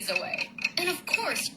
days away. And of course,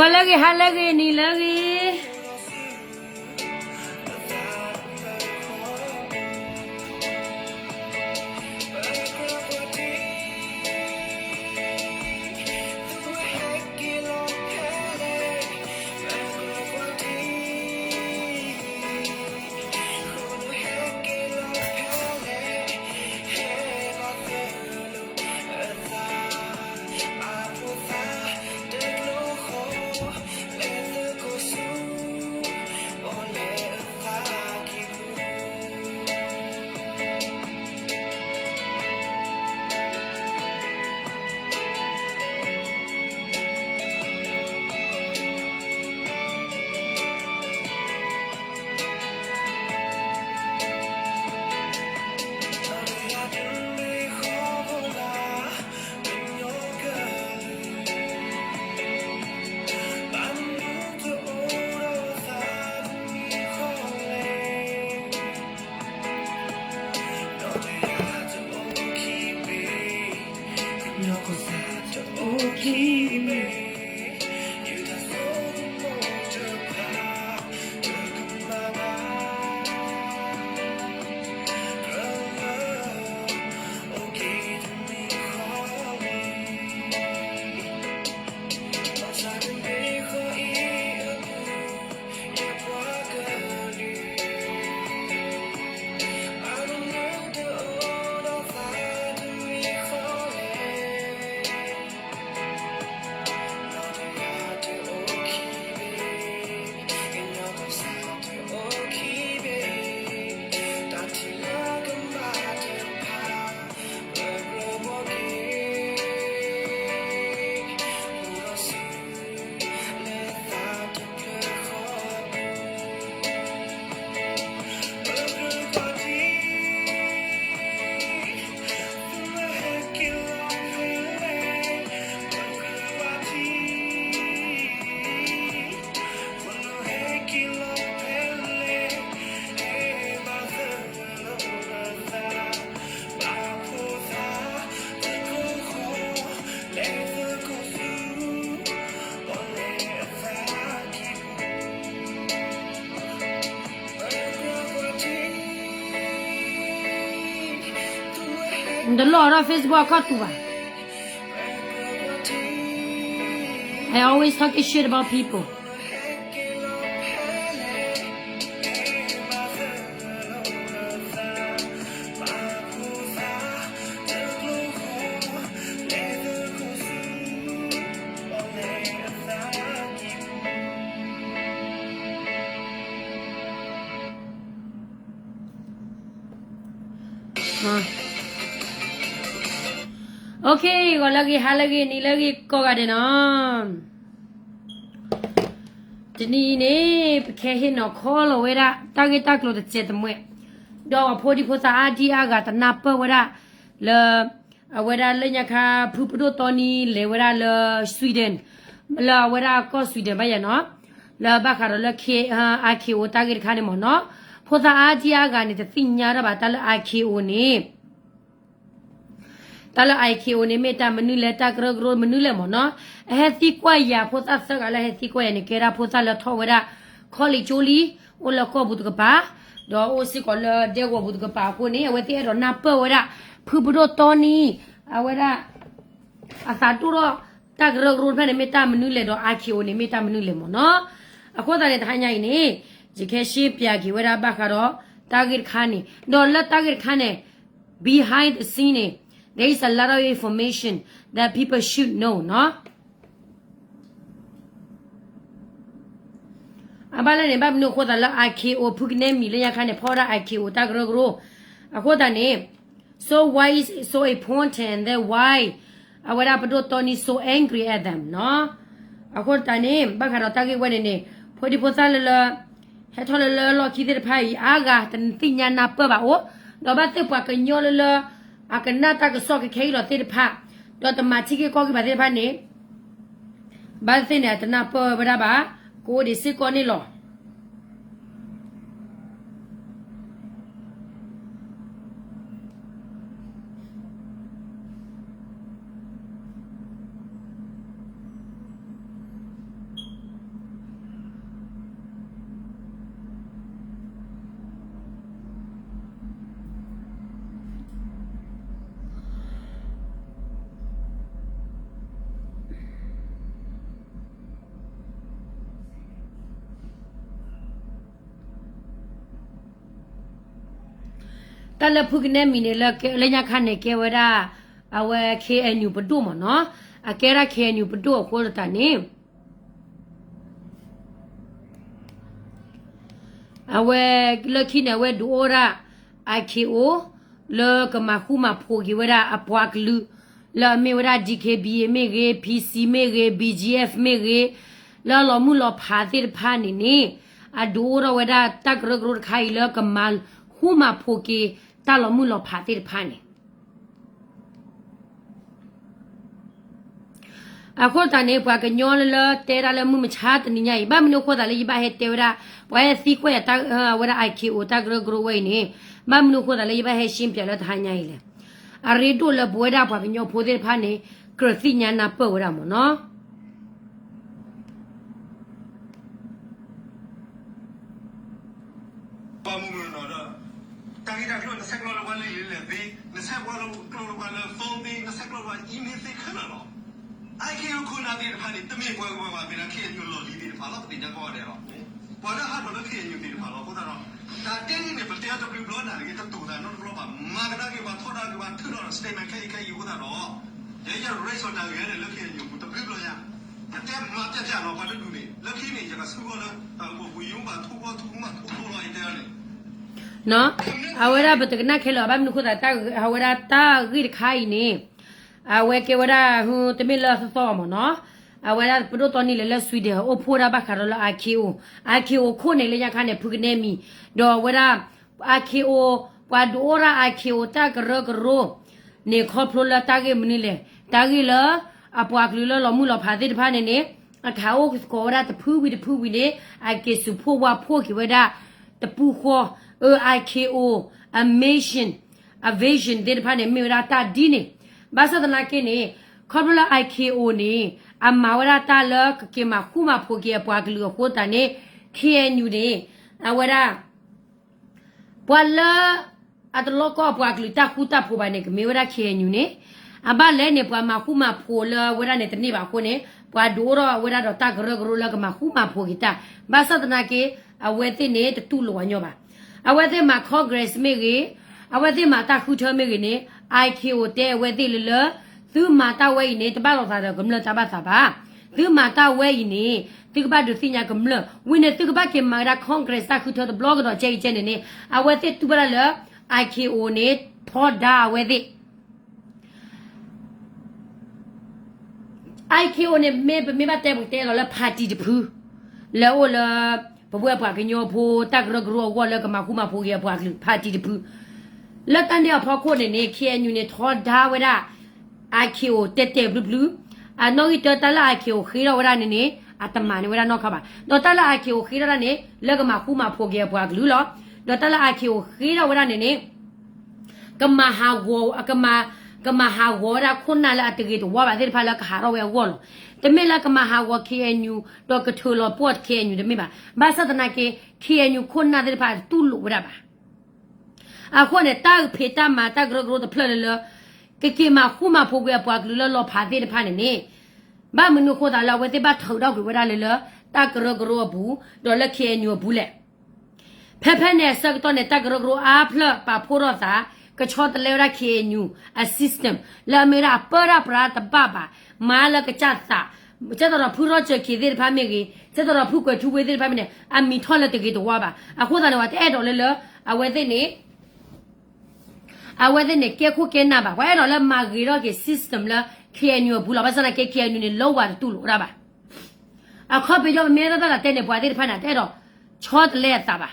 ဂီၤလၢအဂ့ၤ, ဟါလၢအဂ့ၤ, နံၤလၢအဂ့ၤ.နတလီၢ်ဒီး Facebook အခီၣ်တူာ်ဘၣ်. I always talking shit about people. Okay, ဂီၤလၢအဂ့ၤ, ဟါလၢအဂ့ၤ, နံၤလၢအဂ့ၤ ကိးဂၤဒဲးနီၤ. တနံၤအံၤန့ၣ် ပကဟဲဟ့ၣ်နီၤခီလီၤဝဲဒၣ် တၢ်ဂ့ၢ်တၢ်ကျိၤတစဲးတမှဲး, ဒီးပှၤဖိဒံဖိသၣ်အါဒံအါဂၤတနၢ်ပၢၢ်ဝဲဒၣ်လၢ အဝဲဒၣ်လၢညါခါ ဖုပဒိၣ်တီနံလဲၤဝဲဒၣ်လၢ Sweden, လၢအဝဲဒၣ်ကီၢ် Sweden ဘၣ်ယၤနီၤ, လၢဘၣ်ဃးဒီးလၢ K, အ IKO တၢ်ဂ့ၢ်တခါန့ၣ်မ့ၢ်နီၤ, ဖိသၣ်အါဒံအါဂၤန့ၣ် တသ့ၣ်ညါတၢ်ဘၣ်တၢ်လၢ IKO န့ၣ် တၢ်လၢ I K O န့ၣ် မ့ၢ်တၢ်မနုၤလဲၣ်, တၢ်ကရၢကရိမနုၤလဲၣ်မ့ၢ်နီၤ. အဟဲသံကွၢ်ယၤဖိသၣ်သၢဂၤလၢအဟဲသံကွၢ်ယၤန့ၣ် ကဲဒၣ်ဖိသၣ်လၢထီၣ်ဝဲဒၣ် college ကၠိလံ, အိၣ်လၢကီၢ်ပူၤတကပၤ, ဒီးအိၣ်စ့ၢ်ကီးလၢဒဲကဝီၤပူၤတကပၤအဃိန့ၣ် အဝဲသ့ၣ်အဲၣ်ဒိးနၢ်ပၢၢ်ဝဲဒၣ် ဖုပဒိၣ်တီနံ, အဝဲဒၣ် အသးဒိၣ်ထီၣ်တၢ်ကရၢကရိတဖၣ်န့ၣ် မ့ၢ်တၢ်မနုၤလဲၣ်ဒီး I K O န့ၣ် မ့ၢ်တၢ်မနုၤလဲၣ်မ့ၢ်နီၤ. အဃိသတးန့ၣ် တဟါညါအံၤန့ၣ် ယကဟဲရှင်းပြက့ၤဝဲဒၣ်ဘၣ်ဃးဒီး တၢ်ဂ့ၢ်တခါန့ၣ်, ဒီးလၢတၢ်ဂ့ၢ်တခါန့ၣ် behind the scene န့ၣ် there is a lot of information that people should know နီၤ. အဘၣ်လဲၣ်န့ၣ် ဘၣ်မနုၤအဃိသတးလၢ I K O ဖုကနဲမံၤလၢညါခါန့ၣ် ဖီၣ်ဝဲဒၣ် I K O တၢ်ကရၢကရိ, အဃိသတးန့ၣ် so why is it so important and then why အဝဲဒၣ်ပဒိၣ်တီနံ so angry at them နီၤ. အဃိသတးန့ၣ် ဘၣ်ဃးဒီးတၢ်ဂ့ၢ်ဝဲန့ၣ်န့ၣ် ဖိဒံဖိသၣ်လၢလၢ ဟဲထီၣ်လၢလၢလီၢ်ခံသ့ၣ်တဖၣ်အံၤ အါဂၤတသ့ၣ်ညါနၢ်ပၢၢ်ဘၣ်အိၣ်, ဒီးဘၣ်သ့ၣ်ပှၤကညီလၢလၢ အကနၣ်တၢ်ကစီၣ်ခဲခဲအံၤဒီးသ့ၣ်တဖၣ်, ဒီးတမၤထံက့ၤကီၢ်က့ၤဘၣ်သ့ၣ်တဖၣ်န့ၣ် ဘၣ်သ့ၣ်န့ၣ် အတနၢ်ပၢၢ်ဝဲဒၣ်ဘၣ်, ကအိၣ်ဒံးစ့ၢ်ကီးန့ၣ်လီၤ. တၢ်လၢဖုကနဲမံၤန့ၣ်လၢ လၢညါခါန့ၣ် ကဲဝဲဒၣ် အဝဲ K N U ပဒိၣ်မ့ၢ်နီၤ, အကဲဒၣ် K N U ပဒိၣ်အဃိသတးန့ၣ် အဝဲ လၢခံန့ၣ် အဝဲဒုးအိၣ်ဒၣ် I K O လၢကမၤဃူမၤဖိးက့ၤဝဲဒၣ်အပှၤကလုာ် လၢအမ့ၢ်ဝဲဒၣ် D K B A မ့ၢ်ဂ့ၤ, P C မ့ၢ်ဂ့ၤ, B G F မ့ၢ်ဂ့ၤ, လၢအလီၤမုၢ်လီၤဖးသ့ၣ်တဖၣ်န့ၣ်န့ၣ် အဒုးအိၣ်ထီၣ်ဝဲဒၣ်တၢ်ကရၢကရိတခါအံၤလၢကမၤဃူမၤဖိးက့ၤတၢ်လီၤမုၢ်လီၤဖးသ့ၣ်တဖၣ်န့ၣ် အဃိသတးန့ၣ် ပှၤကညီလၢလၢတဲဒၣ်လၢမုၢ်မဆါတနံၤညါအံၤ ဘၣ်မနုၤအဃိသတးလၢယဘၣ်ဟဲတဲဝဲဒၣ် ပှၤဟဲသံကွၢ်ယၤတၢ် ဝဲဒၣ် I K O တၢ်ကရၢကရိဝဲအံၤန့ၣ် ဘၣ်မနုၤအဃိသတးလၢယဘၣ်ဟဲရှင်းပြလၢတဟါညါအံၤလဲၣ်. အရ့ဒိၣ်လၢပဝဲဒၣ်ပှၤကညီဖိသ့ၣ်တဖၣ်န့ၣ် ကြၢးသ့ၣ်ညါနၢ်ပၢၢ်ဝဲဒၣ်မ့ၢ်နီၤ. ပှၤမုၢ်မုၢ်နီၢ်နီၢ်ဒီး တၢ်ဂ့ၢ်တၢ်ကျိၤ နဆဲးကျိးလၢပှၤလံာ်လဲၢ်သ့, နဆဲးကျိးလၢပှၤလၢ phone သ့, နဆဲးကျိးလၢပှၤ email သ့ခဲလၢာ်လီၤ. I K O ခိၣ်နၢ်သ့ၣ်တဖၣ်န့ၣ် တမ့ၢ်ပှၤဂ့ၤပှၤဝါသ့ၣ်တဖၣ် K N U လီၢ်လံၤသ့ၣ်တဖၣ်လီၤ, ပသ့ၣ်ညါကိးဂၤဒဲးလီၤ. ပှၤလၢဟးထီၣ်လၢ K N U သ့ၣ်တဖၣ်လီၤ. အဃိသတးဒီး တၢ်တဲန့ၣ်န့ၣ် ပတဲအီၤတဘျုးဘျီနၢ်တဂ့ၤ တတူၢ်သးနီတဘျီဘၣ်, မၤကဒါက့ၤပှၤ ထီဒါက့ၤပှၤ ထုးထီၣ်ဒီး statement ခဲအံၤခဲအံၤအဃိသတးဒီး ယဲယ raise အီၤတၢ်ဂ့ၢ်န့ၣ်လၢ K N U ပူၤတဘျုးဘျီညါ အတဲမၤပျဲပျဲနီၤ ပှၤတဒူၣ်န့ၣ် လၢခံန့ၣ် ယကဆူဂီၢ်လၢ ပူၤပူၤယိၤဘၣ်ထူဂီၢ်ထူမးထူဖိလီၤ ယတဲအီၤန့ၣ် အဝဲဒၣ်ပတကနၣ်ခဲလၢာ် ဘၣ်မနုၤအဃိသတး အဝဲဒၣ်တၢ်ဂ့ၢ်တခါအံၤန့ၣ် အဝဲကဲဝဲဒၣ် တမ့ၢ်လၢသီသီမ့ၢ်နီၤ, အဝဲဒၣ်ပဒိၣ်တီနံၤလဲၤလၢ Sweden အိၣ်ဖှိၣ်ဒၣ်ဘၣ်ဃးဒီးလၢ I K O, I K O ခိၣ်န့ၣ်လၢညါခါန့ၣ် ဖုကနဲမံၤ ဒီးအဝဲဒၣ် I K O ပှၤဒုးအိၣ်ဒၣ် I K O တၢ်ကရၢကရိ န့ၣ်ခီဖျိလၢတၢ်ဂ့ၢ်မနုၤလဲၣ်, တၢ်ဂ့ၢ်လၢ အပှၤကလုာ်လၢလီၤမုၢ်လီၤဖးသ့ၣ်တဖၣ်န့ၣ်န့ၣ် အခးအိၣ်သကိးဝဲဒၣ်တဖုဝံၤတဖုဝံၤန့ၣ် အက့ၤစူးဖှိၣ်ဝါဖှိၣ်က့ၤဝဲဒၣ် တပူၤဃီ အ I K O အ mission အ vision သ့ၣ်တဖၣ်န့ၣ် မ့ၢ်ဝဲဒၣ်တၢ်ဒ်န့ၣ်, ဘၣ်ဆၣ်သနာ်က့န့ၣ် ခီဖျိလၢ I K O န့ၣ် အမၤဝဲဒၣ်တၢ်လၢကက့ၤမၤဃူမၤဖိးက့ၤအပှၤကလုာ်အဃိသတးန့ၣ် K N U န့ၣ် အဝဲဒၣ် ပှၤလၢ အတလီၢ်ကီၢ်အပှၤကလုာ်တၢ်ဃူတၢ်ဖိးဘၣ်န့ၣ် ကမ့ၢ်ဝဲဒၣ် K N U န့ၣ်, အဘၣ်လဲၣ်န့ၣ် ပှၤမၤဃူမၤဖိးလၢအဝဲဒၣ်န့ၣ်တန့ၢ်ဘၣ်အဃိန့ၣ် ပှၤဒုးအိၣ်ထီၣ်ဝဲဒၣ်ဒီးတၢ်ကရၢကရိလၢကမၤဃူမၤဖိးက့ၤတၢ်, ဘၣ်ဆၣ်သနာ်က့ အဝဲသ့ၣ်န့ၣ် တတူၢ်လိာ်ပှၤညီဘၣ်. အဝဲသ့ၣ်မၤ Congress မ့ၢ်ဂ့ၤ, အဝဲသ့ၣ်မၤတၢ်ဃုထၢမ့ၢ်ဂ့ၤန့ၣ် I K O တဲအဝဲသ့ၣ်လၢလၢ သုမၤတၢ်ဝဲအံၤန့ၣ် တဘၣ်လိာ်သးဒီးကမျၢၢ်တၢ်ဘၣ်သးဘၣ်. သုမၤတၢ်ဝဲအံၤန့ၣ် သုကဘၣ်ဒုးသ့ၣ်ညါကမျၢၢ်, ဝံၤန့ၣ်သုကဘၣ်က့ၤမၤဝဲဒၣ် Congress တၢ်ဃုထၢတဘျီကဒီးကဲအံၤကဲန့ၣ်န့ၣ် အဝဲသ့ၣ်တူၢ်ဘၣ်ဒၣ်လၢ I K O န့ၣ် ထီဒါအဝဲသ့ၣ် I K O န့ၣ် မ့ၢ်ပမ့ၢ်ဘၣ်တဲပကတဲလီၤလၢ party တဖု လၢအိၣ်လၢ ပဝဲပှၤကညီဖိ တၢ်ကရၢကရိအဂီၢ်လၢကမၤဃူမၤဖိးက့ၤအပှၤကလုာ် party တဖု လၢတၢ်န့ၣ်အဖီခိၣ်န့ၣ်န့ၣ် K N U န့ၣ် ထီဒါဝဲဒၣ် I K O တဲာ်တဲာ်ဘျုးဘျုး, အနီၣ်ဂံၢ်တၢတၢ်လၢ I K O ဃ့ထီၣ်ဝဲဒၣ်န့ၣ်န့ၣ် အတမၤန့ၢ်ဝဲဒၣ်နီတခါဘၣ်. ဒီးတၢ်လၢ I K O ဃ့ထီၣ်ဒၣ်န့ၣ် လၢကမၤဃူမၤဖိးက့ၤအပှၤကလုာ်လီၤ. ဒီးတၢ်လၢ I K O ဃ့ထီၣ်ဝဲဒၣ်န့ၣ်န့ၣ် ကမၤဟးဂီၤ ကမၤ ကမၤဟးဂီၤဝဲဒၣ်ခိၣ်နၢ်လၢအတဂ့ၤတဝါဘၣ်သ့ၣ်တဖၣ်လၢကဟးထီၣ်ဝဲအဂီၢ်လီၤ. တမ့ၢ်လၢကမၤဟးဂီၤ K N U ဒီးကထုးလီၤပှီၢ် K N U တမ့ၢ်ဘၣ်. ဘၣ်ဆၣ်သနာ်က့ K N U ခိၣ်နၢ်သ့ၣ်တဖၣ်တူၢ်လိာ်ဝဲဒၣ်ဘၣ်. အဃိန့ၣ် တၢ်ဖံးတၢ်မၤတၢ်ကရၢကရိတဖျၢၣ်လၢလၢ ကက့ၤမၤဃူမၤဖိးကွံာ်အပှၤကလုာ်လၢလီၤဖးသ့ၣ်တဖၣ်န့ၣ်န့ၣ် ဘၣ်မနုၤအဃိသတးလၢ အဝဲသ့ၣ်ဘၣ်ထုးထီၣ်ကွံာ်ဝဲဒၣ်လၢလၢ တၢ်ကရၢကရိအပူၤ ဒီးလၢ K N U အပူၤလဲၣ်. ဖဲဖဲန့ၣ်အဆၢကတီၢ်န့ၣ် တၢ်ကရၢကရိအါဖျၢၣ်ပာ်ဖှိၣ်ထီၣ်သး ကဆီတလဲဝဲဒၣ် K N U အ system လၢအမ့ၢ်ဝဲဒၣ်အပၢတၢ်ပြးတဘၣ်ဘၣ်, မၤလၢကစၢ်သး, ကဲသိးဒီးဖုရီၣ်စၢၤခ့သ့ၣ်တဖၣ်မ့ၢ်ဂ့ၤ, ကဲသိးဒီးဖုကွဲၤထူဝ့သ့ၣ်တဖၣ်မ့ၢ်န့ၣ် အမံၤထီၣ်လၢတဂ့ၤတဝါဘၣ်. အဃိသတးန့ၣ် ပှၤတအဲၣ်ဒိးလၢလၢ အဝဲသ့ၣ်န့ၣ် အဝဲသ့ၣ်န့ၣ် ကဲခိၣ်ကဲနၢ်ဘၣ်, ပှၤအဲၣ်ဒိးလၢမၤဂ့ၤထီၣ်က့ၤ system လၢ K N U အပူၤလီၤ. ဘၣ်ဆၣ်သနာ်က့ K N U န့ၣ် လၢဝၤတတူၢ်လိာ်ဝဲဒၣ်ဘၣ်. အခီပညီ ပမ့ၢ်တၢ်တၢ်တဲန့ၣ် ပှၤသ့ၣ်တဖၣ်န့ၣ် အတအဲၣ်ဒိးဆီတလဲအသးဘၣ်.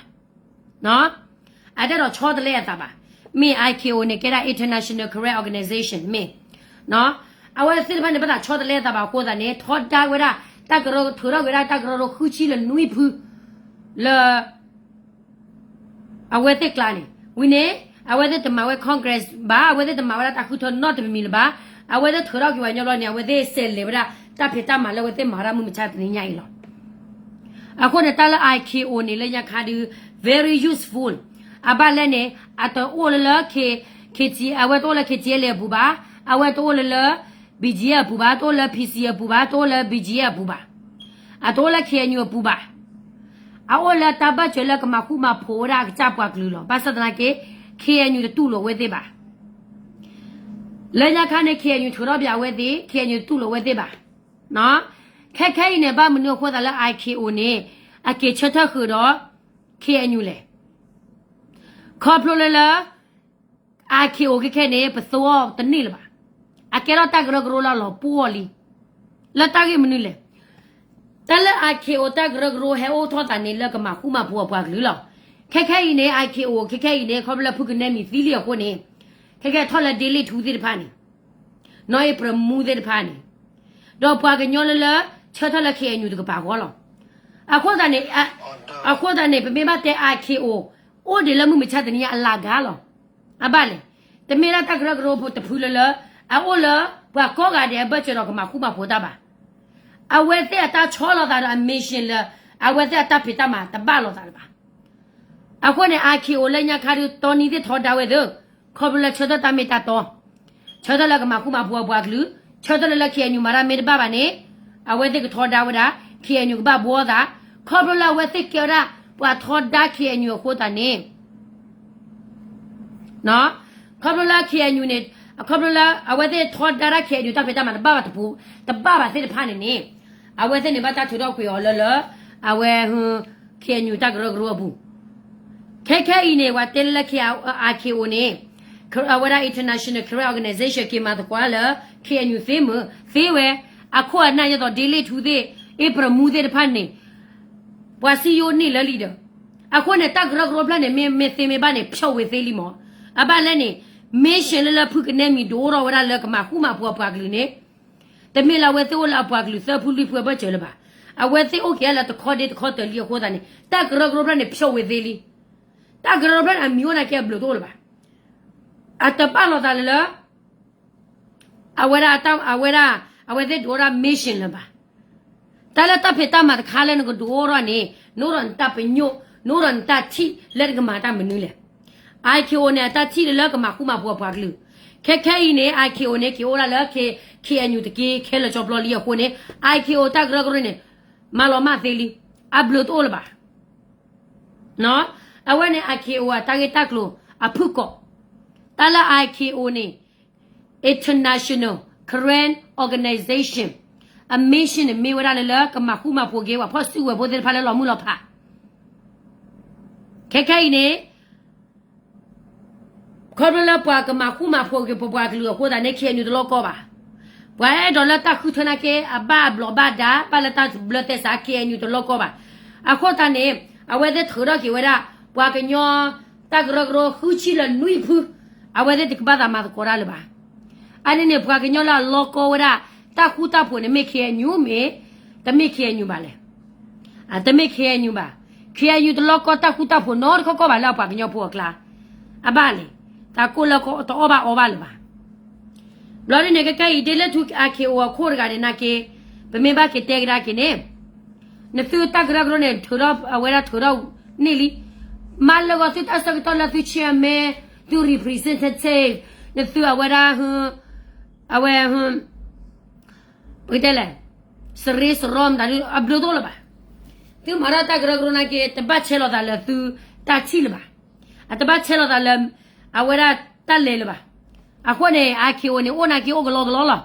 အတအဲၣ်ဒိးဆီတလဲအသးဘၣ်. မ့ၢ် I K O န့ၣ် ကဲဒၣ် International Karen Organization မ့ၢ် အဝဲသ့ၣ်တဖၣ်န့ၣ် ဘၣ်သးဆီတလဲအသးဘၣ်အဃိသတးန့ၣ် ထီဒါဝဲဒၣ် တၢ်ကရၢ ထုးထီၣ်က့ၤဝဲဒၣ်တၢ်ကရၢကရိဃုဆံလၢနွံဖု လၢ အဝဲသ့ၣ်ကျါန့ၣ် ဝံၤန့ၣ် အဝဲသ့ၣ်တမၤဝဲ Congress ဘၣ်, အဝဲသ့ၣ်တမၤဝဲဒၣ်တၢ်ဃုထၢနီတမံၤမံၤလၢၤဘၣ်. အဝဲသ့ၣ်ထုးထီၣ်က့ၤဝဲညီဘျီန့ၣ် အဝဲသ့ၣ်စးလဲၤဝဲဒၣ် တၢ်ဖံးတၢ်မၤလၢအဝဲသ့ၣ်မၤတၢ်မုၢ်မဆါတနံၤညါအံၤလီၤ. အဃိန့ၣ် တၢ်လၢ I K O န့ၣ် လၢညါခါဒုး very useful အဘၣ်လဲၣ်န့ၣ် အတအိၣ်လၢလၢ K, K T, အဝဲတအိၣ်လၢ K T L A အပူၤဘၣ်, အဝဲတအိၣ်လၢလၢ B G F အပူၤဘၣ်, တအိၣ်လၢ P C အပူၤဘၣ်, တအိၣ်လၢ B G F အပူၤဘၣ်, အတအိၣ်လၢ K N U အပူၤဘၣ်. အအိၣ်လၢတၢ်ဘၣ်စၢၤလၢကမၤဃူမၤဖိးဝဲဒၣ်အကစၢ်ပှၤကလုာ်လီၤ. ဘၣ်ဆၣ်သနာ်က့ K N U တတူၢ်လိာ်ဝဲသ့ၣ်ဘၣ်. လၢညါခါန့ၣ် K N U ထုးထီၣ်ဘၣ်အဝဲသ့ၣ်, K N U တတူၢ်လိာ်ဝဲသ့ၣ်ဘၣ်. ခဲခဲအံၤန့ၣ် ဘၣ်မနုၤအဃိသတးလၢ I K O န့ၣ် အက့ၤဆၢထၢၣ်ဃုာ်ဒီး K N U လဲၣ်. ခီဖျိလၢလၢ I K O ခဲခဲန့ၣ် ပသိအီၤတန့ၢ်လၢၤဘၣ်. အကဲထီၣ်တၢ်ကရၢကရိလၢအလီၤပှီၢ်လံ. လၢတၢ်ဂ့ၢ်မနုၤလဲၣ်. တၢ်လၢ I K O တၢ်ကရၢကရိဟဲအိၣ်ထီၣ်သးန့ၣ် လၢကမၤဃူမၤဖိးအပှၤကလုာ်လီၤ. ခဲခဲအံၤန့ၣ် I K O ခဲခဲအံၤန့ၣ် ခီဖျိလၢဖုကနဲမံၤသံလံအဃိန့ၣ် ခဲခဲထီၣ်လၢ ဒ့လ့ၣ်ထူသ့ၣ်တဖၣ်န့ၣ် နီၢ်အ့ပြၢမူသ့ၣ်တဖၣ်န့ၣ် ဒီးပှၤကညီလၢလၢ ဆၢထၢၣ်လၢ K N U တကပၤဃီလီၤ. အဃိသတးန့ၣ် အဃိသတးန့ၣ် ပမ့ၢ်ဘၣ်တဲ I K O အိၣ်ဒံးလၢမုၢ်မဆါတနံၤညါအလၤဂၤလီၤ. အဘၣ်လဲၣ်. တမ့ၢ်ဒၣ်တၢ်ကရၢကရိဖိတဖုလၢလၢ အအိၣ်လၢ ပှၤကိးဂၤဒဲးအဘၢၣ်စၢၤဒီးကမၤဃူမၤဖိးတၢ်ဘၣ်. အဝဲသ့ၣ်အတၢ်ဆီလီၤသးဒီးအ mission လၢ အဝဲသ့ၣ်အတၢ်ဖံးတၢ်မၤတဘၣ်လိာ်သးလၢၤဘၣ်. အဃိန့ၣ် I K O လၢညါခါဒုး တီနံၤသ့ၣ်ထီဒါဝဲသ့ၣ် ခီဖျိလၢဆၢထၢၣ်တၢ်မ့ၢ်တၢ်တီ, ဆၢထၢၣ်လၢကမၤဃူမၤဖိးအပှၤကလုာ်, ဆၢထၢၣ်လၢလၢ K N U မၤတၢ်မ့ၢ်တဘၣ်ဘၣ်န့ၣ် အဝဲသ့ၣ်ကထီဒါဝဲဒၣ် K N U ကဘၣ်ဘှီသး, ခီဖျိလၢအဝဲသ့ၣ်ကဲဝဲဒၣ် ပှၤထီဒါ K N U အဃိသတးန့ၣ် ခီဖျိလၢ K N U န့ၣ် ခီဖျိလၢအဝဲသ့ၣ်ထီဒါတၢ် K N U တၢ်ဖံးတၢ်မၤတဘၣ်ဘၣ်တပူၤ တဘၣ်ဘၣ်သ့ၣ်တဖၣ်န့ၣ်န့ၣ် အဝဲသ့ၣ်န့ၣ်ဘၣ်တၢ်ထုးထီၣ်ကွံာ်အီၤလၢလၢ အဝဲ K N U တၢ်ကရၢကရိအပူၤ ခဲခဲအံၤန့ၣ် ပှၤတဲလၢလၢ I K O န့ၣ် အဝဲဒၣ် International Karen Organization က့ၤမၤသကိးလၢ K N U သ့မုၢ်သ့ဝဲ အခိၣ်အနၢ်ယဲသိး ဒ့လ့ၣ်ထူသ့ၣ် အ့ပြၢမူသ့ၣ်တဖၣ်န့ၣ် ပှၤစံယိန့ၢ်လၢလံဒီး အဃိန့ၣ် တၢ်ကရၢကရိဖျၢၣ်န့ၣ် မ့ၢ်မ့ၢ်သ့မ့ၢ်ဘၣ်န့ၣ် ဖျိးဝဲသ့လံမး. အဘၣ်လဲၣ်န့ၣ် mission လၢလၢဖုကနဲမံၤဒိၣ်ထီၣ်ဝဲဒၣ်လၢကမၤဃူမၤဖိးအပှၤကလုာ်န့ၣ် တမ့ၢ်လၢအဝဲသ့ၣ်အိၣ်လၢအပှၤကလုာ်သၢဖုလွံၢ်ဖုအဘၢၣ်စၢၤလၢၤဘၣ်. အဝဲသ့ၣ်အိၣ်က့ၤလၢတခီဒ့တခီတၢၤလံအဃိသတးန့ၣ် တၢ်ကရၢကရိဖျၢၣ်န့ၣ် ဖျိးဝဲသ့လံ. တၢ်ကရၢကရိဖျၢၣ်န့ၣ် အမံၤအိၣ်နာ်က့အဘျုးတအိၣ်လၢၤဘၣ်. အတဘၣ်လိာ်သးလၢလၢ အဝဲဒၣ် အဝဲဒၣ် အဝဲသ့ၣ်ဒိးဝဲဒၣ် mission လၢၤဘၣ်. တၢ်လၢတၢ်ဖံးတၢ်မၤတခါလၢနကဒိးအိၣ်ထီၣ်န့ၣ် နအိၣ်ဒီးနတၢ်ပညိၣ် နအိၣ်ဒီးနတၢ်ထံၣ်လၢနကမၤတၢ်မနုၤလဲၣ်. I K O န့ၣ် အတၢ်ထံၣ်လၢလၢကမၤဃူမၤဖိးအပှၤကလုာ် ခဲခဲအံၤန့ၣ် I K O န့ၣ် က့ၤအိၣ်ဒၣ်လၢ K N U တက့ခဲလၢာ်ကၠီဖျီလံအဃိန့ၣ် I K O တၢ်ကရၢကရိန့ၣ် မၤလီၤမၢ်သ့လံ. အဘျုးတအိၣ်လၢၤဘၣ်. အဝဲန့ၣ် I K O အတၢ်ဂ့ၢ်တၢ်ကျိၤအဖုၣ်ကိာ် တၢ်လၢ I K O န့ၣ် International Karen Organization အ mission န့ၣ် မ့ၢ်ဝဲဒၣ်လၢလၢကမၤဃူမၤဖိးက့ၤပှၤဖီၣ်စုကဝဲၤဖိသ့ၣ်တဖၣ်လၢလီၤမုၢ်လီၤဖး ခဲခဲအံၤန့ၣ် ခီဖျိလၢပှၤကမၤဃူမၤဖိးက့ၤပပှၤကလုာ်အဃိသတးန့ၣ် K N U တလီၢ်ကီဘၣ်. ပှၤအဲၣ်ဒိးလၢတၢ်ဃုထၢနာ်က့ အဘၣ်အဘျီးဘၣ်ဒါ ဘၣ်လၢတၢ်ဘျၢသဲစး K N U တလီၢ်ကီဘၣ်. အဃိသတးန့ၣ် အဝဲသ့ၣ်ထုးထီၣ်က့ၤဝဲဒၣ် ပှၤကညီ တၢ်ကရၢကရိဃုဆံလၢနွံဖု အဝဲသ့ၣ်တကဘၣ်သးမၤသကိးတၢ်လၢၤဘၣ်. အန့ၣ်န့ၣ် ပှၤကညီလၢအလီၢ်ကီဝဲဒၣ် တၢ်ဃူတၢ်ဖိးန့ၣ် မ့ၢ် K N U မ့ၢ် တမ့ၢ် K N U ဘၣ်လဲၣ်. အတမ့ၢ် K N U ဘၣ်. K N U တလီၢ်ကီတၢ်ဃူတၢ်ဖိးနီတခီကီဘၣ်လၢအပှၤကညီဖိအကျါ. အဘၣ်လဲၣ်. တၢ်ကိၢ်လၢတအီၣ်ဘၣ်အီဘၣ်လၢၤဘၣ်. ဘျီဒ်န့ၣ် ခဲကနံၣ်အံၤ ဒ်လၢထူ အၤခ့အိ အခိၣ်တဂၤန့ၣ်နာ်က့, ပမ့ၢ်ဘၣ်က့ၤတဲကဒါက့ၤန့ၣ်, နသုတၢ်ကရၢကရိန့ၣ် ထုးထီၣ်အဝဲဒၣ်ထုးထီၣ်န့ၢ်လံ, မၤလၢဂီၤသုတၢ်ဆၢကတီၢ်လၢသု chairman, သု representative, နသုအဝဲဒၣ်, အဝဲ ပကတဲလဲၣ်, စရ့စရီမတၤဒုအဘျုးတအိၣ်လၢၤဘၣ်. သုမၤထီၣ်တၢ်ကရၢကရိနာ်က့ တဘၣ်ဆဲးလီၤသးလၢသုတၢ်ထံၣ်လၢၤဘၣ်. အတဘၣ်ဆဲးလီၤသးလၢ အဝဲဒၣ်တၢ်လဲၤလၢၤဘၣ်. အဃိန့ၣ် အၤခ့အိန့ၣ် အိၣ်နာ်က့အိၣ်ကလီကလီလီၤ.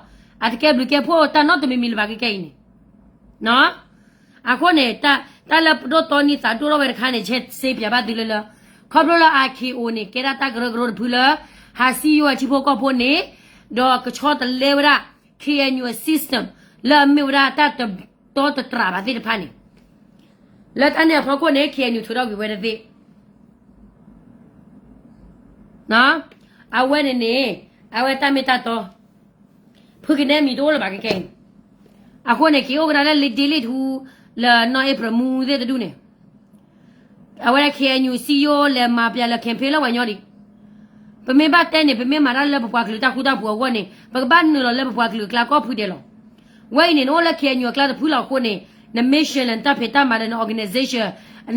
အတကဲဘျုးကဲဖှိၣ်တၢ်နီတမံၤမံၤလၢၤဘၣ်ခဲကနံၣ်အံၤန့ၣ် အဃိန့ၣ် တၢ်လၢပဒိၣ်တီနံသးဒိၣ်ထီၣ်ဝဲတခါန့ၣ် ဆဲးစ့ပၠးဘၣ်သုလၢလၢ, ခီဖျိလၢ အၤခ့အိ န့ၣ် ကဲဒၣ်တၢ်ကရၢကရိတဖုလၢ ဟးစံယိၣ်အထံဖိကီၢ်ဖိန့ၣ်, ဒီးကဆီတလဲဝဲဒၣ် ခ့ၣ်အဲၣ်ယူၣ် အ system လၢအမ့ၢ်ဝဲဒၣ်တၢ်တတီတတြၢ်ဘၣ်သ့ၣ်တဖၣ်န့ၣ်, လၢတၢ်န့ၣ်အဖီခိၣ်န့ၣ် ခ့ၣ်အဲၣ်ယူၣ် ထုးထီၣ်ကွံာ်ဝဲတသ့ အဝဲန့ၣ်န့ၣ်, အဝဲတၢ်မ့ၢ်တၢ်တီ, ဖုကနဲမံၤတအိၣ်လၢၤဘၣ်ခဲကနံၣ်အံၤ, အဃိန့ၣ် က့ၤအိၣ်ကဒါလၢလ့ဒ့လ့ထူ, လၢနီၢ်အ့ဖြ့ၣ်မူသ့ၣ်တဒူၣ်န့ၣ်, အဝဲဒၣ် ခ့ၣ်အဲၣ်ယူၣ် စံယိၣ်လဲၤမၤပၠးလၢ campaign လၢပှၤကညီဒံး, ပမ့ၢ်ဘၣ်တဲန့ၣ် ပမ့ၢ်မၤတၢ်လၢပပှၤကလုာ်တၢ်ဃူတၢ်ဖိးအဂီၢ်န့ၣ် ပကဘၣ်နုာ်လီၤလၢပပှၤကလုာ်အကျါကိးဖုဒဲးလီၤ. ဝဲအံၤန့ၣ် နအိၣ်လၢ ခ့ၣ်အဲၣ်ယူၣ် အကျါတဖုလီၤအဃိန့ၣ်, န mission လၢနတၢ်ဖံးတၢ်မၤဒီးန organization,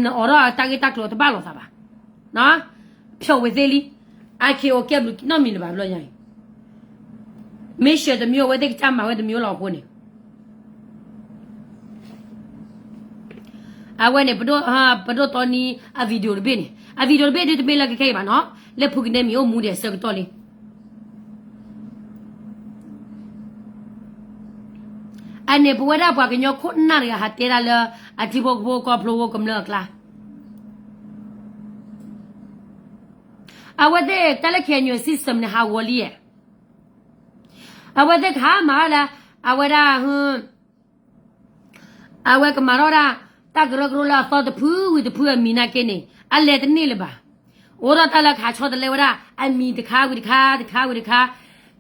နအိးထီၣ်တၢ်ဂ့ၢ်တၢ်ကျိၤတဘၣ်လိာ်သးဘၣ် ဖျိးဝဲသ့လံ. အၤခ့အိ ကဲဘျုးနီတမံၤလၢၤဘၣ်ဘျီညါအံၤ, မ့ၢ်စၢၤတမံၤ အဝဲသ့ၣ်ကစၢ်မၤဝဲတမံၤလီၤအဃိန့ၣ်, အဝဲန့ၣ် ပဒိၣ်တီနံအ video တဘ့ၣ်န့ၣ်, အ video တဘ့ၣ်ဒုးတမ့ၢ်လၢခဲခဲအံၤဘၣ်နီၤ, လၢဖုကနဲမံၤအိၣ်မူဒံးအဆၢကတီၢ်လံ. အန့ၣ် ပဝဲဒၣ်ပှၤကညီခိၣ်နၢ်တဂၤဟးတဲဒၣ်လၢ အထံဖိကီၢ်ဖိကီၢ်ဖိကမျၢၢ်အကျါ, အဝဲသ့ၣ်တၢ်လၢ ခ့ၣ်အဲၣ်ယူၣ် system န့ၣ် ဟးဂီၤလံဧါ. အဝဲသ့ၣ်ကဟးမၤဒၣ်, အဝဲဒၣ်, အဝဲကမၤထီၣ်ဒၣ် တၢ်ကရၢကရိလၢအသီတဖုဝံၤတဖုအမံၤနာ်က့န့ၣ် အလဲၤတန့ၢ်လၢၤဘၣ်. အိၣ်ဒီးတၢ်လၢကဟးဆီတလဲဝဲဒၣ် အမံၤတခါဝံၤတခါ တခါဝံၤတခါ,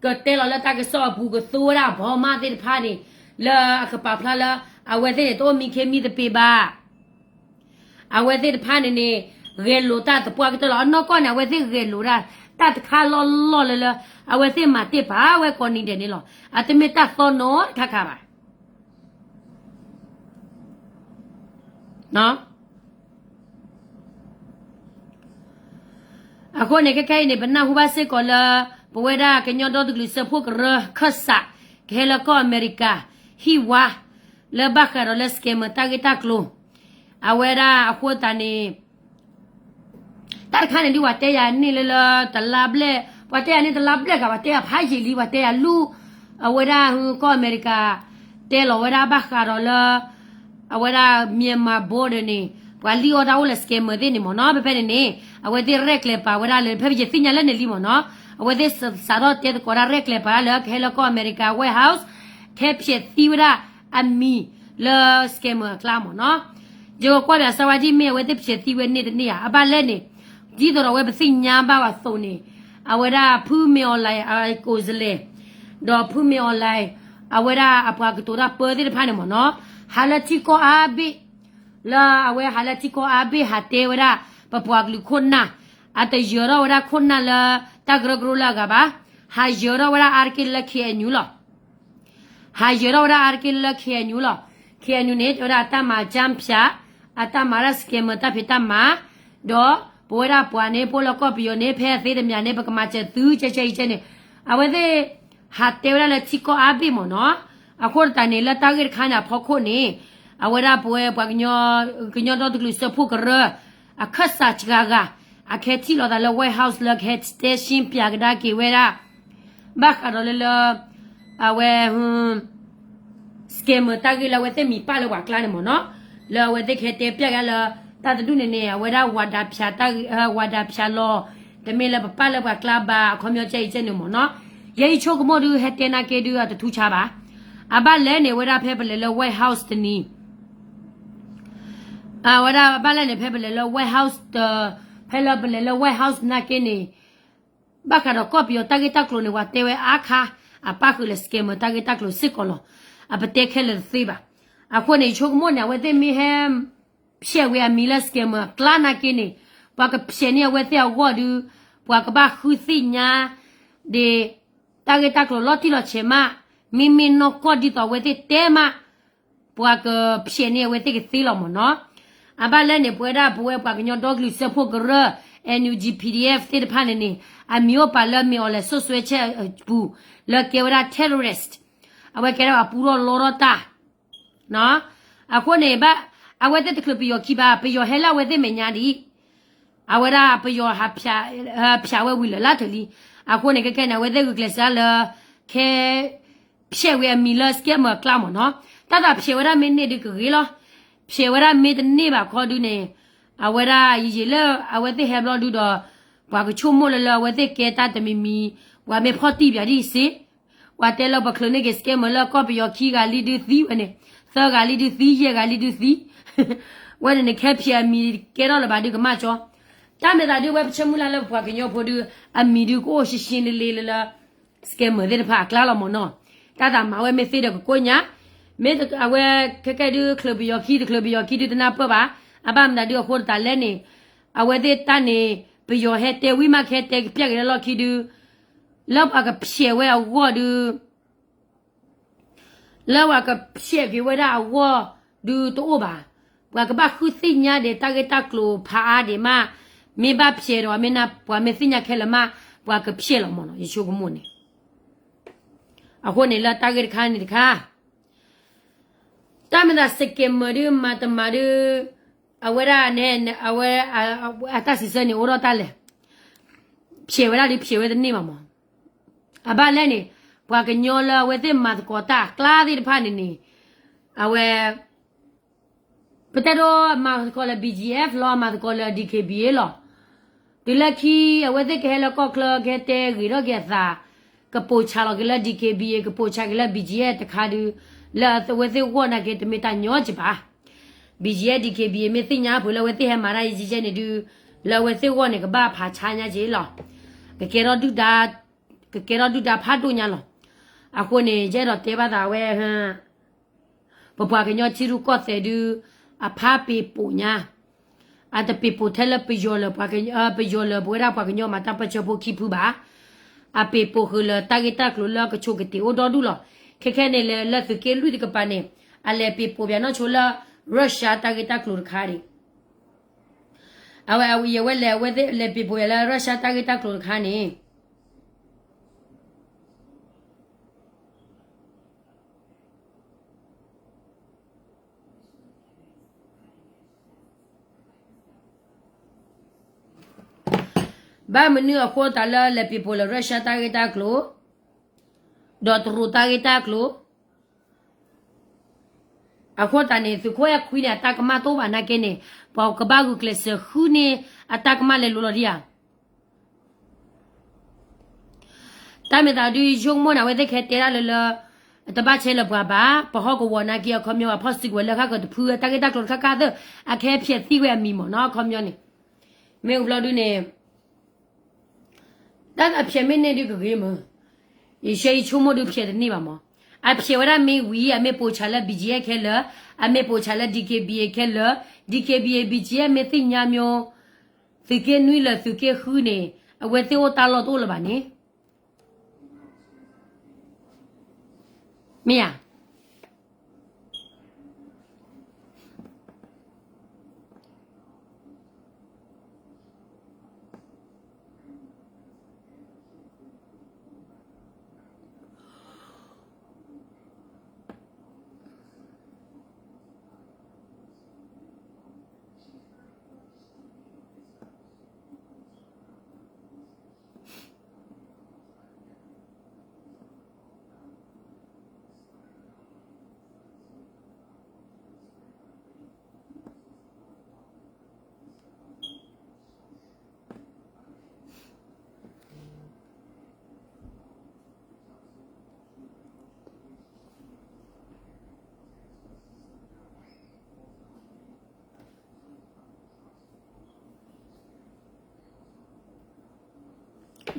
ကတဲလီၤလၢတၢ်ကစီၣ်အပူၤ ကသိဝဲဒၣ်ဘီမါသ့ၣ်တဖၣ်န့ၣ်, လၢအကပာ်ဖျါလၢ အဝဲသ့ၣ်န့ၣ် တအိၣ်မံခ့မံသပ့ၤဘၣ်. အဝဲသ့ၣ်တဖၣ်န့ၣ်န့ၣ် ဂဲၤလိာ်တၢ်သပှၢ်ကတၢၢ်လီၤ. အနီၢ်ကီၢ်န့ၣ် အဝဲသ့ၣ်ဂဲၤလိာ်ဒၣ် တၢ်တခါလီၢ်လီၢ်လၢလၢ အဝဲသ့ၣ်မၤတ့ၢ်ပာ်ဝဲကိးနံၤဒဲးန့ၣ်လီၤ. အတမ့ၢ်တၢ်သီနီတခါခါဘၣ်. အဃိန့ၣ် ခဲခဲအံၤန့ၣ် ပနၢ်ဟူဘၣ်စ့ၢ်ကီးလၢ ပဝဲဒၣ်ကညီဒီတကလုာ်စၢဖှိၣ်ကရၢခၢၣ်စး ကဟဲလၢကီၢ်အမဲရကၤ ဟံၣ်ဝါ လၢဘၣ်ဃးဒီးလၢ scammer တၢ်ဂ့ၢ်တၢ်ကျိၤ, အဝဲဒၣ်အဃိသတးန့ၣ် တၢ်တခါန့ၣ်ဒုး ပှၤတဲယၤန့ၢ်လၢလၢတလါဘျဲၣ်, ပှၤတဲယၤန့ၢ်တလါဘျဲၣ်ဂၤ ပှၤတဲယၤဖးယံာ်လံ, ပှၤတဲယၤလူၢ်, အဝဲဒၣ်ကီၢ်အမဲရကၤ တဲလီၤဝဲဒၣ်ဘၣ်ဃးဒီးလၢ အဝဲဒၣ် Myanmar border န့ၣ် ပှၤလံၣ်အီၣ်တၢ်အိၣ်လၢ scammer သ့ၣ်န့ၣ်မ့ၢ်နီၤ. ဖဲဖဲန့ၣ်န့ၣ် အဝဲသ့ၣ်ရဲၣ်ကျဲၤပာ်ဝဲဒၣ်လၢ ဖဲပယသ့ၣ်ညါလၢန့ၣ်လံမ့ၢ်နီၤ. အဝဲသ့ၣ်စးထီၣ်တဲသကိးဒၣ် ရဲၣ်ကျဲၤပာ်ဒၣ်လၢ ကဟဲလၢကီၢ်အမဲရကၤ White House ကဟဲဖျဲးသံဝဲဒၣ်အမံၤလၢ scammer အကျါမ့ၢ်နီၤ. ယကကွၢ်ပၠးစၢဝါဒ်မ့ၢ်အဝဲသ့ၣ်ဖျဲးသံဝဲန့ၣ်တန့ၢ်ဧါ. အဘၣ်လဲၣ်န့ၣ် ဒ်သိးဒီးအဝဲပသ့ၣ်ညါဘၣ်ဝဲအသိးန့ၣ် အဝဲဒၣ်ဖုမ့ၢ် online အကိးစလဲၣ် ဒီးဖုမ့ၢ် online အဝဲဒၣ်အပှၤကတိၤတၢ်ပၢသ့ၣ်တဖၣ်န့ၣ်မ့ၢ်နီၤ ဟးလၢထံကီၢ်အါဘ့ၣ်, လၢအဝဲဟးလၢထံကီၢ်အါဘ့ၣ် ဟးတဲဝဲဒၣ် ပပှၤကလုာ်ခိၣ်နၢ်, အတယၢၤထီၣ်ဝဲဒၣ်ခိၣ်နၢ်လၢတၢ်ကရၢကရိလၢအဂၤဘၣ်, ဟးယၢၤထီၣ်ဝဲဒၣ်အါတက့ၢ်လၢ ခ့ၣ်အဲၣ်ယူၣ် လီၤ. ဟးယၢၤထီၣ်ဝဲဒၣ်အါတက့ၢ်လၢ ခ့ၣ်အဲၣ်ယူၣ် လီၤ. ခ့ၣ်အဲၣ်ယူၣ် န့ၣ် တဲဝဲဒၣ်အတၢ်မၤ ကၠၢဖၠး, အတၢ်မၤဒၣ် scammer တၢ်ဖံးတၢ်မၤ, ဒီးပဝဲဒၣ်ပှၤန့ၣ် ပအိၣ်လၢကီၢ်ပယီၤန့ၣ် ဖဲအသ့တမံၤန့ၣ် ပကမၤစၢၤသု ကဲကဲအံၤကဲန့ၣ်, အဝဲသ့ၣ် ဟးတဲဝဲဒၣ်လၢထံကီၢ်အါဘ့ၣ်မ့ၢ်နီၤ. အဃိသတးန့ၣ် လၢတၢ်ဂ့ၢ်တခါန့ၣ်အဖီခိၣ်န့ၣ် အဝဲဒၣ်ပဝဲပှၤကညီ, ကညီဒီတကလုာ်စၢဖှိၣ်ကရၢ အခၢၣ်စးစှၤဂၤ အကဟဲထံၣ်လိာ်သးလၢ White House လၢကဟဲတဲရှင်းပြကဒါက့ၤဝဲဒၣ် ဘၣ်ဃးဒီးလၢလၢ အဝဲ scammer တၢ်ဂ့ၢ်လၢအဝဲသ့ၣ်မံၤပာ်လၢပှၤကျါန့ၣ်မ့ၢ်နီၤ, လၢအဝဲသ့ၣ်ကဟဲတဲပျးကဒါလၢ တၢ်တဒူၣ်န့ၣ်န့ၣ် အဝဲဒၣ်ဝၤဒးဖၠးတၢ်ဂ့ၢ်, ဝၤဒးဖၠးလီၤ, တမ့ၢ်လၢပပာ်လၢပှၤကျါဘၣ် အခီပညီကဲအံၤကဲန့ၣ်မ့ၢ်နီၤ. ယဲယဆိကမိၣ်ဒုး ဟဲတဲနာ်က့ဒုး အတထူးဆါဘၣ်. အဘၣ်လဲၣ်န့ၣ် အဝဲဒၣ်ဖဲပလဲၤလၢ White House တနံၤ အဝဲဒၣ်ဘၣ်လဲၣ်န့ၣ် ဖဲပလဲၤလၢ White House တ, ဖဲလၢပလဲၤလၢ White House နာ်က့န့ၣ် ဘၣ်ဃးဒီးကီၢ်ပယီၤတၢ်ဂ့ၢ်တၢ်ကျိၤန့ၣ် ပှၤတဲဝဲအါခါ, အပၣ်ဃုာ်လၢ scammer တၢ်ဂ့ၢ်တၢ်ကျိၤစ့ၢ်ကီးလီၤ. အပတဲခဲလၢာ်တသ့ဘၣ်. အဃိန့ၣ် ယဆိကမိၣ်န့ၣ် အဝဲသ့ၣ်မ့ၢ်ဟဲ ဖျဲးဝဲအမံၤလၢ scammer အကျါနာ်က့န့ၣ်, ပှၤကဖျဲးန့ၢ်အဝဲသ့ၣ်အဂီၢ်ဒုး, ပှၤကဘၣ်ဃုသ့ၣ်ညါ ဒီး တၢ်ဂ့ၢ်တၢ်ကျိၤလီၤတံၢ်လီၤဆဲးမး, မ့မ့ၢ်နီၢ်ကီၢ်ဒ်သိးအဝဲသ့ၣ်တဲမး ပှၤကဖျဲးန့ၢ်အဝဲသ့ၣ်ကသ့လီၤမၢ်နီၤ. အဘၣ်လဲၣ်န့ၣ် ပဝဲဒၣ်ပဝဲပှၤကညီဒီကလုာ်စၢဖှိၣ်ကရၢ N U G P D F သ့ၣ်တဖၣ်န့ၣ်န့ၣ် အမံၤအိၣ်ပာ်လၢမ့ၢ်အီၤလဲၤစိာ်စွဲဆဲးအပူၤ လၢကဲဝဲဒၣ် terrorist, အဝဲကဲဒၣ်ပှၤပူထီၣ်လီထီၣ်တၢ် အဃိန့ၣ်ဘၣ် အဝဲသ့ၣ်တချုးပယီၤခံဘၣ် ပယီၤဟဲလၢအဝဲသ့ၣ်မဲာ်ညါဒံး, အဝဲဒၣ်ပယီၤဟးဖၠးဝဲဝံၤလၢ်လၢ်တလံ. အဃိန့ၣ် ခဲခဲန့ၣ် အဝဲသ့ၣ်ဂုာ်ကျဲးစၢးလၢ ခဲ ဖျဲးဝဲအမံၤလၢ scammer အကျါမၢ်နီၤ. တၢ်သးဖျဲးဝဲဒၣ်မ့ၢ်န့ၢ်ဒုးကဂ့ၤလီၤ. ဖျဲးဝဲဒၣ်မ့ၢ်တန့ၢ်ဘၣ်ခီဒုးန့ၣ် အဝဲဒၣ်ယံာ်ယံာ်လၢအဝဲသ့ၣ်ဟဲဘျီဒုးဒီး ပှၤကဆိကမိၣ်လၢလၢအဝဲသ့ၣ်ကဲတၢ်တမံၤမံၤ ပှၤမ့ၢ်ဖီၣ်တံၢ်ပၠးဒ်စ့ ပှၤတဲလၢပှၤချုးန့ၢ်က့ၤ scammer လၢကီၢ်ပယီၤခံဂၤလံဒုးသံဝဲန့ၣ် သၢဂၤလံဒုးသံ ယဲၢ်ဂၤလံဒုးသံ ဝဲန့ၣ်န့ၣ် ခဲဖျဲးအမံၤကဲထီၣ်လၢၤဘၣ်ဒုးကမၣ်ကၠီ တၢ်မ့ၢ်သးဒုးဝဲပဆၢမုၢ်လၢ်လၢပပှၤကညီဖိဒုး အမံၤဒုးကအိၣ်ရှဲရှဲလ့လ့လၢလၢ scammer သ့ၣ်တဖၣ်အကျါလီၤမၢ်နီၤ. တၢ်သးမၤဝဲမ့ၢ်သ့ဒီးကကိးညါ မ့ၢ်အဝဲခဲကဲဒုးချုးပယီၤခံ တချုးပယီၤခံဒုးတနၢ်ပၢၢ်ဘၣ်. အဘၣ်မနုၤဒုးအဃိသတးလဲၣ်န့ၣ် အဝဲသ့ၣ်တၢ်န့ၣ် ပယီၤဟဲတဲဝံၤမး ကဟဲတဲကပျဲက့ၤလၢလီၢ်ခံဒုး လၢပှၤကဖျဲးဝဲအဂီၢ်ဒုး လၢပှၤကဖျဲးက့ၤဝဲဒၣ်အဂီၢ်ဒုးတအိၣ်ဘၣ်. ပှၤကဘၣ်ဃုသ့ၣ်ညါဒီးတၢ်ဂ့ၢ်တၢ်ကျိၤဖးအါဒံးမး, မ့ၢ်ဘၣ်ဖျဲးဒီးမ့ၢ်နၤ ပှၤမ့ၢ်သ့ၣ်ညါခဲလၢာ်မး ပှၤကဖျဲးလီၤမၢ်နီၤ ယဆိကမိၣ်န့ၣ်. အဃိန့ၣ်လၢတၢ်ဂ့ၢ်တခါန့ၣ်တခါ တၢ်မ့ၢ်သး scammer ဒုး မၤတမၤဒုး အဝဲဒၣ်န့ၣ် အဝဲ အတၢ်စံးဆၢန့ၣ် အိၣ်ဒီးတၢ်လဲၣ်. ဖျဲးဝဲဒၣ်ဒုးဖျဲးဝဲတန့ၢ်ဘၣ်မၢ်. အဘၣ်လဲၣ်န့ၣ် ပှၤကညီလၢအဝဲသ့ၣ်မၤသကိးတၢ်အကျါသ့ၣ်တဖၣ်န့ၣ်န့ၣ် အဝဲ ပတဲဒိမၤသကိးလၢ B G F လီၤ မၤသကိးလၢ D K B A လီၤ. တုၤလၢခံ အဝဲသ့ၣ်ကဟဲလၢကီၢ်ချၢ ကဟဲတဲဂ့ၤထီၣ်က့ၤအသး ကပိာ်ဆါလီၤက့ၤလၢ D K B A ကပိာ်ဆါက့ၤလၢ B G F တခါဒုး လၢအဝဲသ့ၣ်ဂီၢ်နာ်က့ တမ့ၢ်တၢ်ညီက့ၤဘၣ်. B G F D K B A မ့ၢ်သ့ၣ်ညါဖုးလၢအဝဲသ့ၣ်ဟဲမၤတၢ်ယဲၢ်ယဲၢ်န့ၣ်ဒုး လၢအဝဲသ့ၣ်ဂီၢ်န့ၣ် ကဘၣ်ဖးဆါညါက့ၤလီၤ. ကကဲထီၣ်ဒုၣ်ဒါ ကကဲထီၣ်ဒုၣ်ဒါဖးဒိၣ်ညါလီၤ. အဃိန့ၣ် ယအဲၣ်ဒိးတဲဘၣ်သးဝဲ ပပှၤကညီထံရူၢ်ကီၢ်သဲးဒုး အဖးပ့ၤပိာ်ညါ, အတပ့ၤပိာ်ထဲလၢပယီၤလၢ ပယီၤလၢပဝဲဒၣ်ပှၤကညီမၤတၢ်ပၢဆှၢဖိခံဖုဘၣ်. အပ့ၤပိာ်ဃုာ်လၢတၢ်ဂ့ၢ်တၢ်ကျိၤလၢကဆိးကတ့ၤအိၣ်ဒီဒူၣ်လီၤ. ခဲခဲန့ၣ်လၢ လၢသုးက့လွံၢ်တကပၤန့ၣ် အလဲၤပ့ၤပိာ်ပၠးနီၢ်ဆိလၢ Russia တၢ်ဂ့ၢ်တၢ်ကျိၤတခါဒံး အဝဲအဝဲလဲၤ အဝဲသ့ၣ်လဲၤပ့ၤပိာ်ယၤလၢ Russia တၢ်ဂ့ၢ်တၢ်ကျိၤတခါန့ၣ် ဘၣ်မနုၤအဃိသတးလၢလဲၤပ့ၤပိာ်လၢ Russia တၢ်ဂ့ၢ်တၢ်ကျိၤ, ဒီးတရူးတၢ်ဂ့ၢ်တၢ်ကျိၤ, အဃိသတးန့ၣ် သုးခိၣ်အဲၣ်ခွံန့ၣ် အတၢ်ကမၣ်တအိၣ်ဘၣ်နာ်က့န့ၣ် ပှၤကဘၣ်ဂုာ်ကျဲးစၢးဃုန့ၢ်အတၢ်ကမၣ်လဲၤလိၤလီၤဒံးဧါ. တၢ်မ့ၢ်သးဒုးယဆိကမိၣ်န့ၣ် အဝဲသ့ၣ်ကဟဲတဲဒၣ်လၢလၢ တဘၣ်ဆဲးလၢပှၤဘၣ်, ပဟီၣ်ကဝီၤနာ်က့အခီပညီ ပှၤဖီၣ်စုကဝဲၤလၢဃၣ်ကတဖု တၢ်ဂ့ၢ်တၢ်ကျိၤတခါခါသ့ၣ် အကဟဲဖျဲးသံဝဲအမံၤမၢ်နီၤ အခီပညီန့ၣ် မ့ၢ်အိၣ်ဘျီဒုန့ၣ် တၢ်သးဖျဲးမ့ၢ်န့ၢ်ဒုးကဂ့ၤမး, ယဆၢယဆိကမိၣ်ဒုးဖျဲးတန့ၢ်ဘၣ်မး, အဖျဲးဝဲဒၣ်မ့ၢ်ဝံၤ အမ့ၢ်ပိာ်ဆးလၢ B G F ခဲလၢာ်, အမ့ၢ်ပိာ်ဆးလၢ D K B A ခဲလၢာ်, D K B A B G F မ့ၢ်သ့ၣ်ညါမး သုးက့နွံလၢသုးက့ဃုန့ၣ် အဝဲသ့ၣ်အိၣ်တၢ်လီၢ်တအိၣ်လၢၤဘၣ်န့ၣ် မ့ၢ်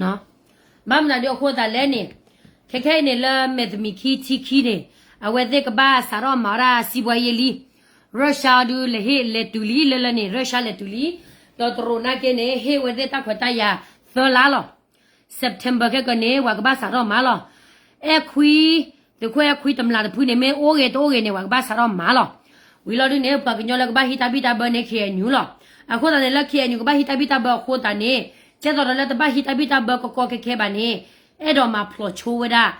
ဧါ. ဘၣ်မနုၤဒ်အဃိသတးလဲၣ်န့ၣ်, ခဲခဲအံၤန့ၣ်လၢမဲာ်တမံၤခံထံခံန့ၣ်, အဝဲသ့ၣ်ကဘၣ်စးထီၣ်မၤဝဲဒၣ်စံးဘှါယ့လံ. Russia ဒုးလဲၤဟ့ၣ်လဲၤတုၤလံလၢလၢန့ၣ် Russia လဲၤတုၤလံ, ဒီးတရူးနာ်က့န့ၣ် ဟ့ၣ်ဝဲသ့ၣ်တၢ်ခွဲးတၢ်ယာ်သၢလါလီၤ. September ခဲကၢန့ၣ် ပှၤကဘၣ်စးထီၣ်မၤလီၤ. အဲၣ်ခွံ, သုးခိၣ်အဲၣ်ခွံတမျးတဖုန့ၣ် မ့ၢ်အိၣ်ဂ့ၤတအိၣ်ဂ့ၤန့ၣ် ပှၤကဘၣ်စးထီၣ်မၤလီၤ. ဝံၤလီၤဒုန့ၣ် ပှၤကညီလၢကဘၣ်ဟံးတၢ်ဘံၣ်တၢ်ဘၢန့ၣ် ခ့ၣ်အဲၣ်ယူၣ်လီၤ. အဃိသတးန့ၣ် လၢခ့ၣ်အဲၣ်ယူၣ်ကဘၣ်ဟံးတၢ်ဘံၣ်တၢ်ဘၢအဃိသတးန့ၣ် ကဲသိးဒီးလၢတဘၣ်ဟံးတၢ်ဘံၣ်တၢ်ဘၢကကီကဲခဲဘၣ်န့ၣ် အဲၣ်ဒိးမၤဖျိးဆိဝဲဒၣ်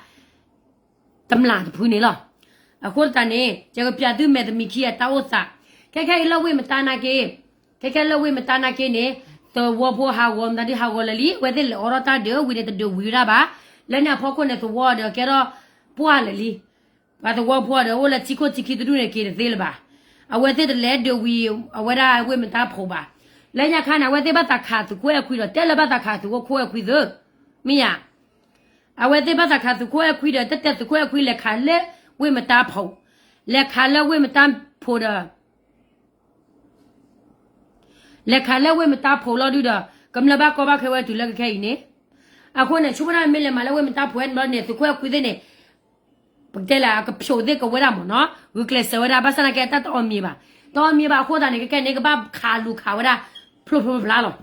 တမျးတဖုန့ၣ်လီၤ. အဃိသတးန့ၣ် ယကပျးသုမဲာ်သမံးခံအတၢ်အိၣ်သး, ခဲခဲအံၤလၢဝ့ၢ်မတါနာ်က့, ခဲခဲလၢဝ့ၢ်မတါနာ်က့န့ၣ် သဝီဖိဟးဂီၤမတၤဒုဟးဂီၤလၢာ်လံ, အဝဲသ့ၣ်လဲၤအိးထီၣ်တၢ်ဒုးဝံၤန့ၣ် တဒုးဝံၤဝဲဒၣ်ဘၣ်. လၢန့ၣ်အဖီခိၣ်န့ၣ် သဝီဒီးကဲထီၣ်ပှၢ်လၢာ်လံ. ပှၤသဝီဖိဒီးအိၣ်လၢထံခိၣ်ထံခံတဒူၣ်န့ၣ်က့ၤတသ့လၢၤဘၣ်. အဝဲသ့ၣ်တလဲၤဒုးဝံၤ အဝဲဒၣ်ဝ့ၢ်မတါဖိဘၣ်. လၢညါခါန့ၣ် အဝဲသ့ၣ်ဘၣ်သးခးသုးခိၣ်အဲၣ်ခွံဒီး တဲလၢဘၣ်သးခးသုးခိၣ်အဲၣ်ခွံသု, မ့ၢ်ယၤ အဝဲသ့ၣ်ဘၣ်သးခးသုးခိၣ်အဲၣ်ခွံဒီး တၢ်တဲသုးခိၣ်အဲၣ်ခွံလဲၤခးလၢဝ့ၢ်မတါဖိ, လဲၤခးလၢဝ့ၢ်မတါဖိဒီး လဲၤခးလၢဝ့ၢ်မတါဖိလီၤဒုဒီး ကမျၢၢ်ဘၣ်ကီဘၣ်ခဲဝဲတုၤလၢကခဲအံၤန့ၣ်. အဃိန့ၣ် ဆိကမိၣ်တၢ်မ့ၢ်လဲၤမၤလၢဝ့ၢ်မတါဖိဝဲန့ၣ်ဘျီန့ၣ် သုးခိၣ်အဲၣ်ခွံသ့ၣ်န့ၣ် ပကတဲလၢအကဖျိးသ့ၣ်ကဝဲဒၣ်မ့ၢ်နီၤ, ဂုာ်ကျဲးစၢးဝဲဒၣ် ဘၣ်ဆၣ်သနာ်က့ တၢ်တအီၣ်မ့ၤဘၣ်, တအီၣ်မ့ၤဘၣ်အဃိသတးန့ၣ် ကဲကဲန့ၣ် ကဘၣ်ခးလူၤခးဝဲဒၣ် ဖျိဖျိဖျါလီၤ.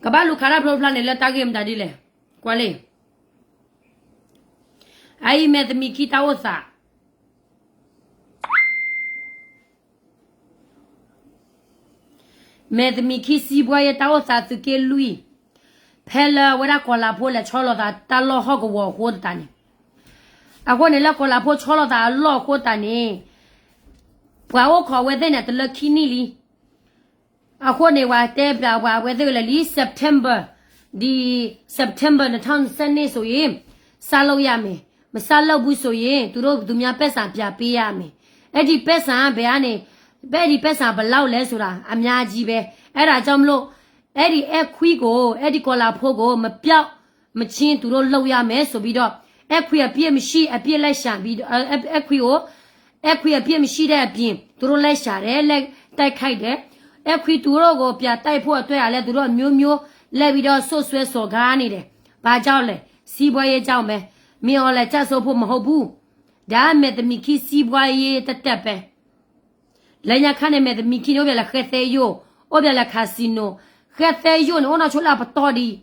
ကဘၣ်လူၤခးတၢ်ဖျိဖျါန့ၣ် လၢတၢ်ဂ့ၢ်မတၤဒ်လဲၣ်, ကွၢ်လံ. အအံၤမဲာ်သမံးခံတၢ်အိၣ်သး မဲာ်သမံးခံစံးဘှါယဲတၢ်အိၣ်သးသုးက့လွံၢ်, ဖဲလၢအဝဲဒၣ်ကီၤလၤဖိလဲၤဆီလီၤသးတၢ်လီၢ်ဟီၣ်ကဝီၤအဃိသတးန့ၣ်, အဃိန့ၣ်လၢကီၤလၤဖိဆီလီၤသးအလီၢ်အဃိသတးန့ၣ်, ပှၤအိၣ်ခိးအဝဲသ့ၣ်န့ၣ် တလၢခံနံၣ်လံ. အဃိန့ၣ် ပှၤတဲပှၤအဝဲသ့ၣ်ဝဲလၢလံ September, ဒီး September နထီၣ်နစဲန့ၣ်စိၤအံၤ စးလိာ်ယၤမ့ၢ် မစးလိာ်ဘူးစိၤအံၤ သူတို့သူများပိုက်ဆံပြန်ပေးရမယ်, အဲဒီပိုက်ဆံဘယ်ကနေ, အဲဒီပိုက်ဆံဘယ်လောက်လဲဆိုတာ အများကြီးပဲ, အဲဒါကြောင့်မလို့ အဲဒီအဲခွံကို အဲဒီကီၤလၤဖိကို မပျောက်မချင်း သူတို့လုပ်ရမယ်ဆိုပြီးတော့ အဲခွံအပြစ်မရှိ အပြစ်လိုက်ရှာပြီးတော့ အဲခွံကို အဲခွံအပြစ်မရှိတဲ့အပြင် သူတို့လိုက်ရှာတယ် လိုက်တိုက်ခိုက်တယ်, အဲခွံသူတို့ကိုပြန်တိုက်ဖို့အတွက်လည်း သူတို့အမျိုးမျိုးလိုက်ပြီးတော့ စွပ်စွဲစော်ကားနေတယ်, ဘာကြောင့်လဲ, စီးပွားရေးကြောင့်ပဲ, မင်းအောင်လှိုင်ကျဆုံးဖို့မဟုတ်ဘူး, ဒါမဲာ်သမံးခံစီးပွားရေးသက်သက်ပဲ. လၢညါခါန့ၣ် မဲာ်သမံးခံန့ၣ် အိၣ်ဘၣ်လၢဃဲသဲယိၣ်, အိၣ်ဘၣ်လၢ casino, ဃဲသဲယိၣ်န့ၣ် အိၣ်နီၢ်ဆိလၢအပတီၢ်ဒံး,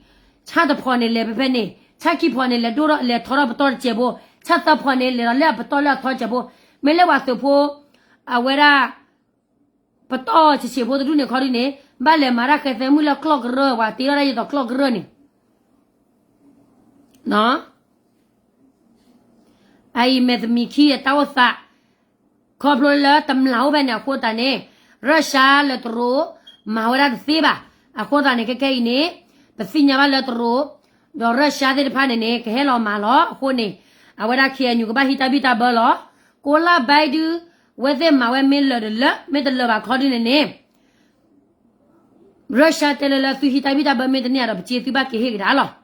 ဆၣ်တဖီၣ်န့ၣ်လဲၤဖဲဖဲန့ၣ်, ဆၣ်ခံဖီၣ်န့ၣ် လဲၤဒိၣ်ထီၣ်လဲၤထီထီၣ်ပတီၢ်တစဲးဖိ, ဆၣ်သၢဖီၣ်န့ၣ် လဲၤဒီးလၢအပတီၢ်လၢအထီတစဲးဖိ, မ့ၢ်လၢပှၤသုးဖိ အဝဲဒၣ် ပတီၢ်ဆံးဆံးဖိတဒူၣ်န့ၣ်ခီဒုန့ၣ် ဘၣ်လဲၤမၤတၢ်ဃဲသဲမုၣ်လၢကျီၢ်ကရၢ ပှၤတ့ထီၣ်တၢ်ယဲသိးကျီၢ်ကရၢန့ၣ် အအံၤမဲာ်သမံးခံအတၢ်အိၣ်သး, ခီဖျိလၢတမျၢ်အိၣ်ဖဲန့ၣ်အဃိသတးန့ၣ် ရၢၡါလၢတရူး မၤဝဲဒၣ်တသ့ဘၣ်. အဃိသတးန့ၣ် ခဲခဲအံၤန့ၣ် ပသ့ၣ်ညါဘၣ်လၢတရူး ဒီးရၢၡါသ့ၣ်တဖၣ်န့ၣ်န့ၣ် ကဟဲလီၤမၤလီၤ. အဃိန့ၣ် အဝဲဒၣ် ခ့ၣ်အဲၣ်ယူၣ် ကဘၣ်ဟံးတၢ်ဘံၣ်တၢ်ဘၢလီၤ. ကိးလါဘဲဒု ဝဲသ့ၣ်မၤဝဲမ့ၢ်လၢာ်တလၢာ် မ့ၢ်တလၢာ်ဘၣ်ခီဒုန့ၣ်န့ၣ် ရၢၡါတဲလၢလၢသုဟံးတၢ်ဘံၣ်တၢ်ဘၢမ့ၢ်တန့ၢ်ဒီး ပစ့သုဘၣ်က့ၤဟ့ၣ်ကဒါလီၤ.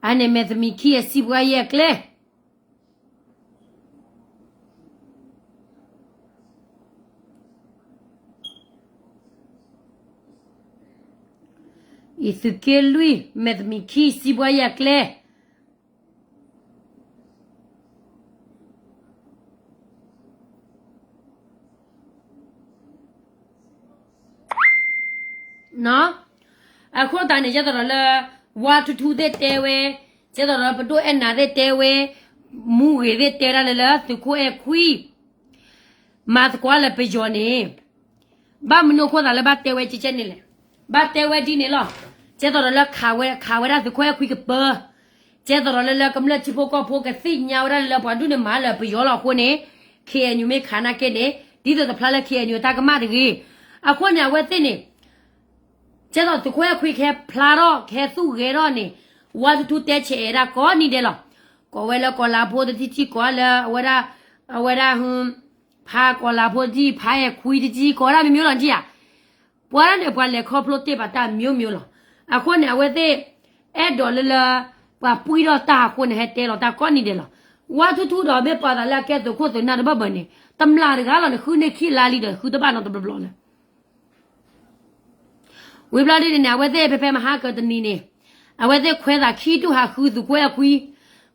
အန့ၣ်မဲာ်သမံးခံအစံးပှၤယဲၢ်အကျဲ အံၤသုးက့လွံၢ် မဲာ်သမံးခံစံးပှၤယဲၢ်အကျဲ အဃိသတးန့ၣ် ယဲသိးဒီးလၢ ဝါထူထူသ့ၣ်တဲဝဲ, ယဲသိးဒီးပဒိၣ်အဲၣ်နၤသ့ၣ်တဲဝဲ, မူဂ့ၤသ့ၣ်တဲဒၣ်လၢလၢသုးခိၣ်အဲၣ်ခွံ မၤသကိးလၢပယီၤန့ၣ် ဘၣ်မနုၤအဃိသတးလၢဘၣ်တဲဝဲကဲကဲန့ၣ်လဲၣ်. ဘၣ်တဲဝဲဒ်န့ၣ်လီၤ. ကဲသိးဒီးလၢခးဝဲ ခးဝဲဒၣ်သုးခိၣ်အဲၣ်ခွံကပၢ, ကဲသိးဒီးလၢလၢကမျၢၢ်ထံဖိကီၢ်ဖိကသ့ၣ်ညါဝဲဒၣ်လၢလၢပှၤဒူၣ်န့ၣ်မၤလၢပယီၤလီၤအဃိန့ၣ် ခ့ၣ်အဲၣ်ယူၣ်မ့ၢ်ခးနာ်က့န့ၣ် ဒ်သိးတဖျါလၢခ့ၣ်အဲၣ်ယူၣ်အတၢ်ကမၣ်တဂ့ၤ. အဃိန့ၣ် အဝဲသ့ၣ်န့ၣ် ကဲသိးသုးခိၣ်အဲၣ်ခွံကဟဲဖျါထီၣ် ကဟဲသူၣ်ဂဲၤထီၣ်န့ၣ် ဝါထူထူတဲဆဲးအဲၣ်ဒၣ်ကိးနံၤဒဲးလီၤ. ကိးဝဲလၢကီၤလၤဖိတထံၣ်ထံၣ် ကိးလၢအဝဲဒၣ် အဝဲဒၣ် ဖးကီၤလၤဖိတထံၣ် ဖးအဲၣ်ခွံတထံၣ် ကိးဒၣ်မ့ၢ်မ့ၢ်လီၤကံဧါ. ပှၤဒၣ်န့ၣ် ပှၤလဲၤခီဖျိတ့ၢ်ပာ်တၢ်မ့ၢ်မ့ၢ်လီၤ. အဃိန့ၣ် အဝဲသ့ၣ် အဲၣ်ဒိးလၢလၢ ပှၤပှံၢ်ထီၣ်တၢ်အဃိန့ၣ် ဟဲတဲလီၤတၢ်ကိးနံၤဒဲးလီၤ. ဝါထူထူဒီးမ့ၢ်ပှၤသးလၢအကဲသုးခိၣ်သုးနၢ်တဘၢၣ်ဘၢၣ်န့ၣ် တမျၢ်တဂၤလီၤန့ၣ် ဃုန့ၢ်ခံလါလံဒီး ဃုတဘၣ်နီတဘျီဘျီလၢ ဝံၤဘျီဒ်န့ၣ်န့ၣ် အဝဲသ့ၣ်ဖဲဖဲမဟါကတနံၤန့ၣ် အဝဲသ့ၣ်ခွဲးသးခံဒူၣ်ဟးဃုသုးခိၣ်အဲၣ်ခွံ,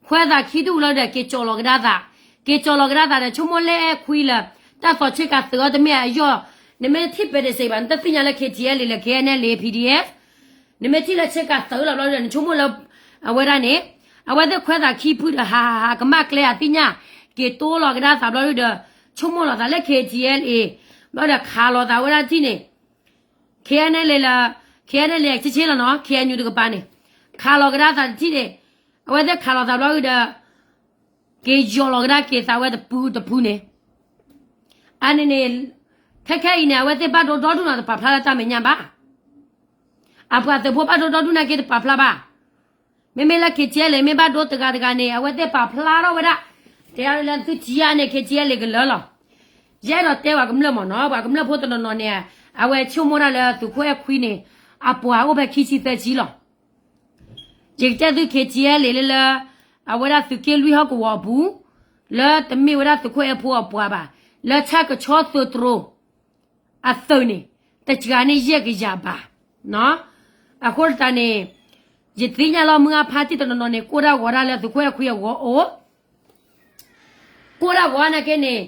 ခွဲးသးခံဒူၣ်လီၤဒီး က့ၤကၠီၣ်လီၤကဒါသး, က့ၤကၠီၣ်လီၤကဒါသးဒီး ဆိကမိၣ်လၢအဲၣ်ခွံလၢ တၢ်သီဆ့ကၤသုးအီၤတမ့ၢ်အယီၢ်, နမ့ၢ်ထံၣ်ပဲတစ့ဘၣ် နတသ့ၣ်ညါလၢ K T L A လၢ K N L A P D F, နမ့ၢ်ထံၣ်လၢဆ့ကၤသုးလီၤဘျီဒီး နဆိကမိၣ်လၢ အဝဲဒၣ်န့ၣ် အဝဲသ့ၣ်ခွဲးသးခံဖုဒီး ဟးဟးဟးကမၣ်ကျဲအသ့ၣ်ညါ, က့ၤတိလီၤကဒါသးဘျီဒီး ဆိကမိၣ်လီၤသးလၢ K T L A, ဘျီဒီးခးလီၤသးဝဲဒၣ်ထံၣ်န့ၣ် K N L A လၢ K N L A ဆ့ဆ့လီၤနီၤ K N U တကပၤန့ၣ်, ခးလီၤကဒါသးတထံၣ်န့ၣ်, အဝဲသ့ၣ်ခးလီၤသးဘျီဒီး က့ၤယီၢ်လီၤကဒါက့ၤသးဝဲတဖုတဖုန့ၣ်, အန့ၣ်န့ၣ်, ခဲခဲအံၤန့ၣ် အဝဲသ့ၣ်ဘၣ်ဒိဒီဒူၣ်နီၤတပာ်ဖျါလၢတၢ်မဲာ်ညါဘၣ်, အပှၤသုးဖိဘၣ်ဒိဒီဒူၣ်နာ်က့တပာ်ဖျါဘၣ်, မ့မ့ၢ်လၢ K T L A မ့ၢ်ဘၣ်ဒိတဂၤတဂၤန့ၣ် အဝဲသ့ၣ်ပာ်ဖျါထီၣ်ဝဲဒၣ်, တဲဒၣ်လၢသုထံၣ်ဧါန့ၣ် K T L A ကလၢာ်လီၤ, ယအဲၣ်ဒိးတဲပှၤကမျၢၢ်မ့ၢ်နီၤ ပှၤကမျၢၢ်ဖိတနီၤနီၤန့ၣ်, အဝဲဆိကမိၣ်ဒၣ်လၢသုးခိၣ်အဲၣ်ခွံန့ၣ်, အပှၤအိၣ်ဖဲခံဆံသၢဆံလီၤ ယကတဲသု K T L A လၢလၢ, အဝဲဒၣ်သုးက့လွံၢ်ဟီၣ်ကဝီၤအပူၤ, လၢတမ့ၢ်ဝဲဒၣ်သုးခိၣ်အဲၣ်ဖိအပှၤဘၣ်, လၢဆၣ်ကဆီသုးတြိၤ, အသုးန့ၣ်, တစှၤန့ၢ်ယဲၢ်ကယၤဘၣ်, အဃိသတးန့ၣ်, ယသ့ၣ်ညါလီၤမုၢ်အါဖါတံၢ်တနီၤနီၤန့ၣ် ကိၢ်ဒၣ်ဂီၤဒၣ်လၢသုးခိၣ်အဲၣ်ခွံအဂီၢ်အိၣ် ကိၢ်ဒၣ်ဂီၤနာ်က့န့ၣ်,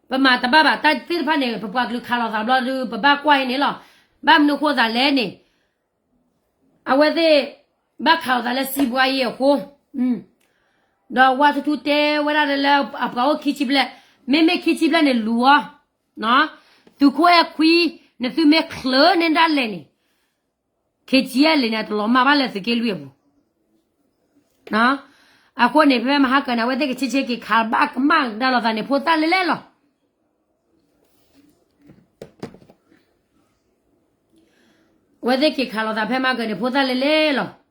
ပမၤတဘၣ်ဘၣ်တၢ်သ့ၣ်တဖၣ်န့ၣ် ပပှၤကလုာ်ခးလိာ်သးဘျီဒီး ပဘၣ်ကွၢ်အံၤန့ၣ်လီၤ, ဘၣ်မနုၤဃိသးလဲၣ်န့ၣ်, အဝဲသ့ၣ်, ဘၣ်ခးလိာ်သးလၢစံးဘှါယံၤအဃိ, ဒီးဝါထူထူတဲဝဲဒၣ်လၢအပှၤအိၣ်ခံဆံဘျဲၣ်, မ့မ့ၢ်ခံဆံဘျဲၣ်န့ၣ် လူၤအီၤ, သုးခိၣ်အဲၣ်ခွံ, နသုမ့ၢ်ချၢန့ၢ်ဒၣ်လဲာ်န့ၣ်, ခ့ၣ်ကၠံအဲၣ်လံၤန့ၣ် တလီၤမၢ်ဘၣ်လၢသုးက့လွံၢ်အပူၤ အဃိန့ၣ် ဖဲမဟါကၢန့ၣ် အဝဲသ့ၣ်ကဆ့ဆ့က့ၤခးဘၣ်ကမၣ်ကဒါလိာ်သးန့ၣ် ဖိသၣ်လဲၣ်လဲၣ်လီၤ. အဝဲသ့ၣ်က့ၤခးလိာ်သးဖဲမဟါကၢန့ၣ် ဖိသၣ်လဲၣ်လဲၣ်လီၤ.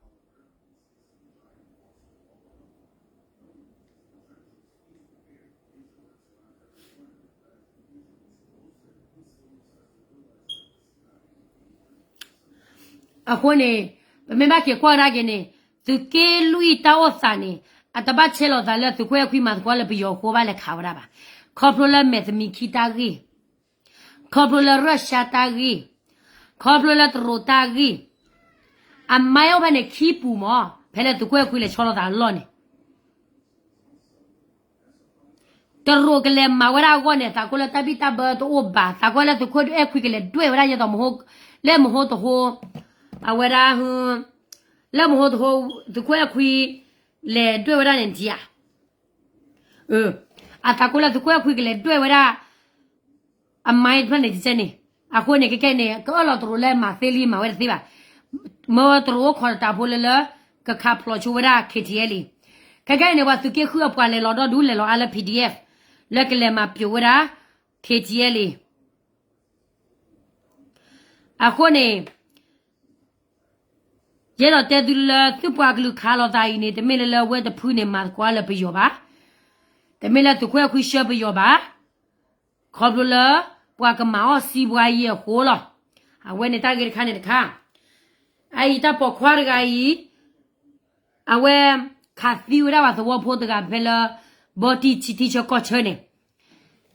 အဃိန့ၣ်, ပမ့ၢ်ဘၣ်က့ၤကွၢ်ကဒါက့ၤန့ၣ်, သုးက့လွံၢ်တၢ်အိၣ်သးန့ၣ်, အတဘၣ်ဆဲးလိာ်သးလၢသုးခိၣ်အဲၣ်ခွံမၤသကိးလၢပယီၤအဃိဘၣ်လဲၤခးဝဲဒၣ်ဘၣ်. ခီဖျိလၢမဲာ်သမံခံတၢ်ဂ့ၢ်, ခီဖျိလၢရၢၢ်ရှါတၢ်ဂ့ၢ်, ခီဖျိလၢတရူးတၢ်ဂ့ၢ်, အမါအိၣ်ဖဲန့ၣ်ခံပူၤမး, ဖဲလၢသုးခိၣ်အဲၣ်ခွံလဲၤဆီလိာ်သးအလီၢ်န့ၣ် တရူးကလဲၤမၤဝဲဒၣ်အဂီၢ်န့ၣ် သးကိၢ်လၢတၢ်ဘံၣ်တၢ်ဘၢတအိၣ်ဘၣ်, သးကိၢ်လၢသုးခိၣ်အဲၣ်ခွံကလဲၤဒွဲၣ်ဝဲဒၣ်ယဲသိးမဟိ, လၢမဟိတဟိ, အဝဲဒၣ်, လၢမဟိတဟိ, သုးခိၣ်အဲၣ်ခွံ, လဲၤဒွဲၣ်ဝဲဒၣ်န့ၣ်ဧါ, အသးကိၢ်လၢသုးခိၣ်အဲၣ်ခွံကလဲၤဒွဲၣ်ဝဲဒၣ် အမါတဖျၢၣ်န့ၣ်တကဲန့ၣ်, အဃိန့ၣ် ခဲကဲန့ၣ် ကအၢၣ်လီၤတရူးလၢမၤသ့လံမၤဝဲတသ့ဘၣ်. မ့ၢ်တရူးအိၣ်ခိးတၢ်ဖိလၢလၢ ကခးဖျိးဆိဝဲဒၣ် K T L A လံ. ခဲကဲန့ၣ် ပှၤသုးက့ဃုအပှၤလဲၤလီၤဒီဒူၣ်လဲၤလီၤအါလၢ P D F လၢကလဲၤမၤပျိးဝဲဒၣ် K T L A လံ. အဃိန့ၣ် ယအဲၣ်ဒိးတဲသုလၢသုပှၤကလုာ်ခးလိာ်သးအံၤန့ၣ် တမ့ၢ်လၢလၢအဝဲတဖုန့ၣ် မၤသကိးလၢပယီၤဘၣ်, တမ့ၢ်လၢသုးခိၣ်အဲၣ်ခွံဆှၢပယီၤဘၣ်, ခီဖျိလၢ ပှၤကမၤအီၣ်စံးဘှါယံၤအဃိလီၤ. အဝဲန့ၣ်တၢ်ဂ့ၢ်တခါန့ၣ်တခါ, အအံၤတၢ်ပိာ်ခွါတဂၤအံၤ အဝဲ ခးသံဝဲဒၣ်ပှၤသဝီဖိတဂၤဖဲလၢ ဘီတံၢ်ဆံးထံဆၢကီၢ်ဆၢန့ၣ်,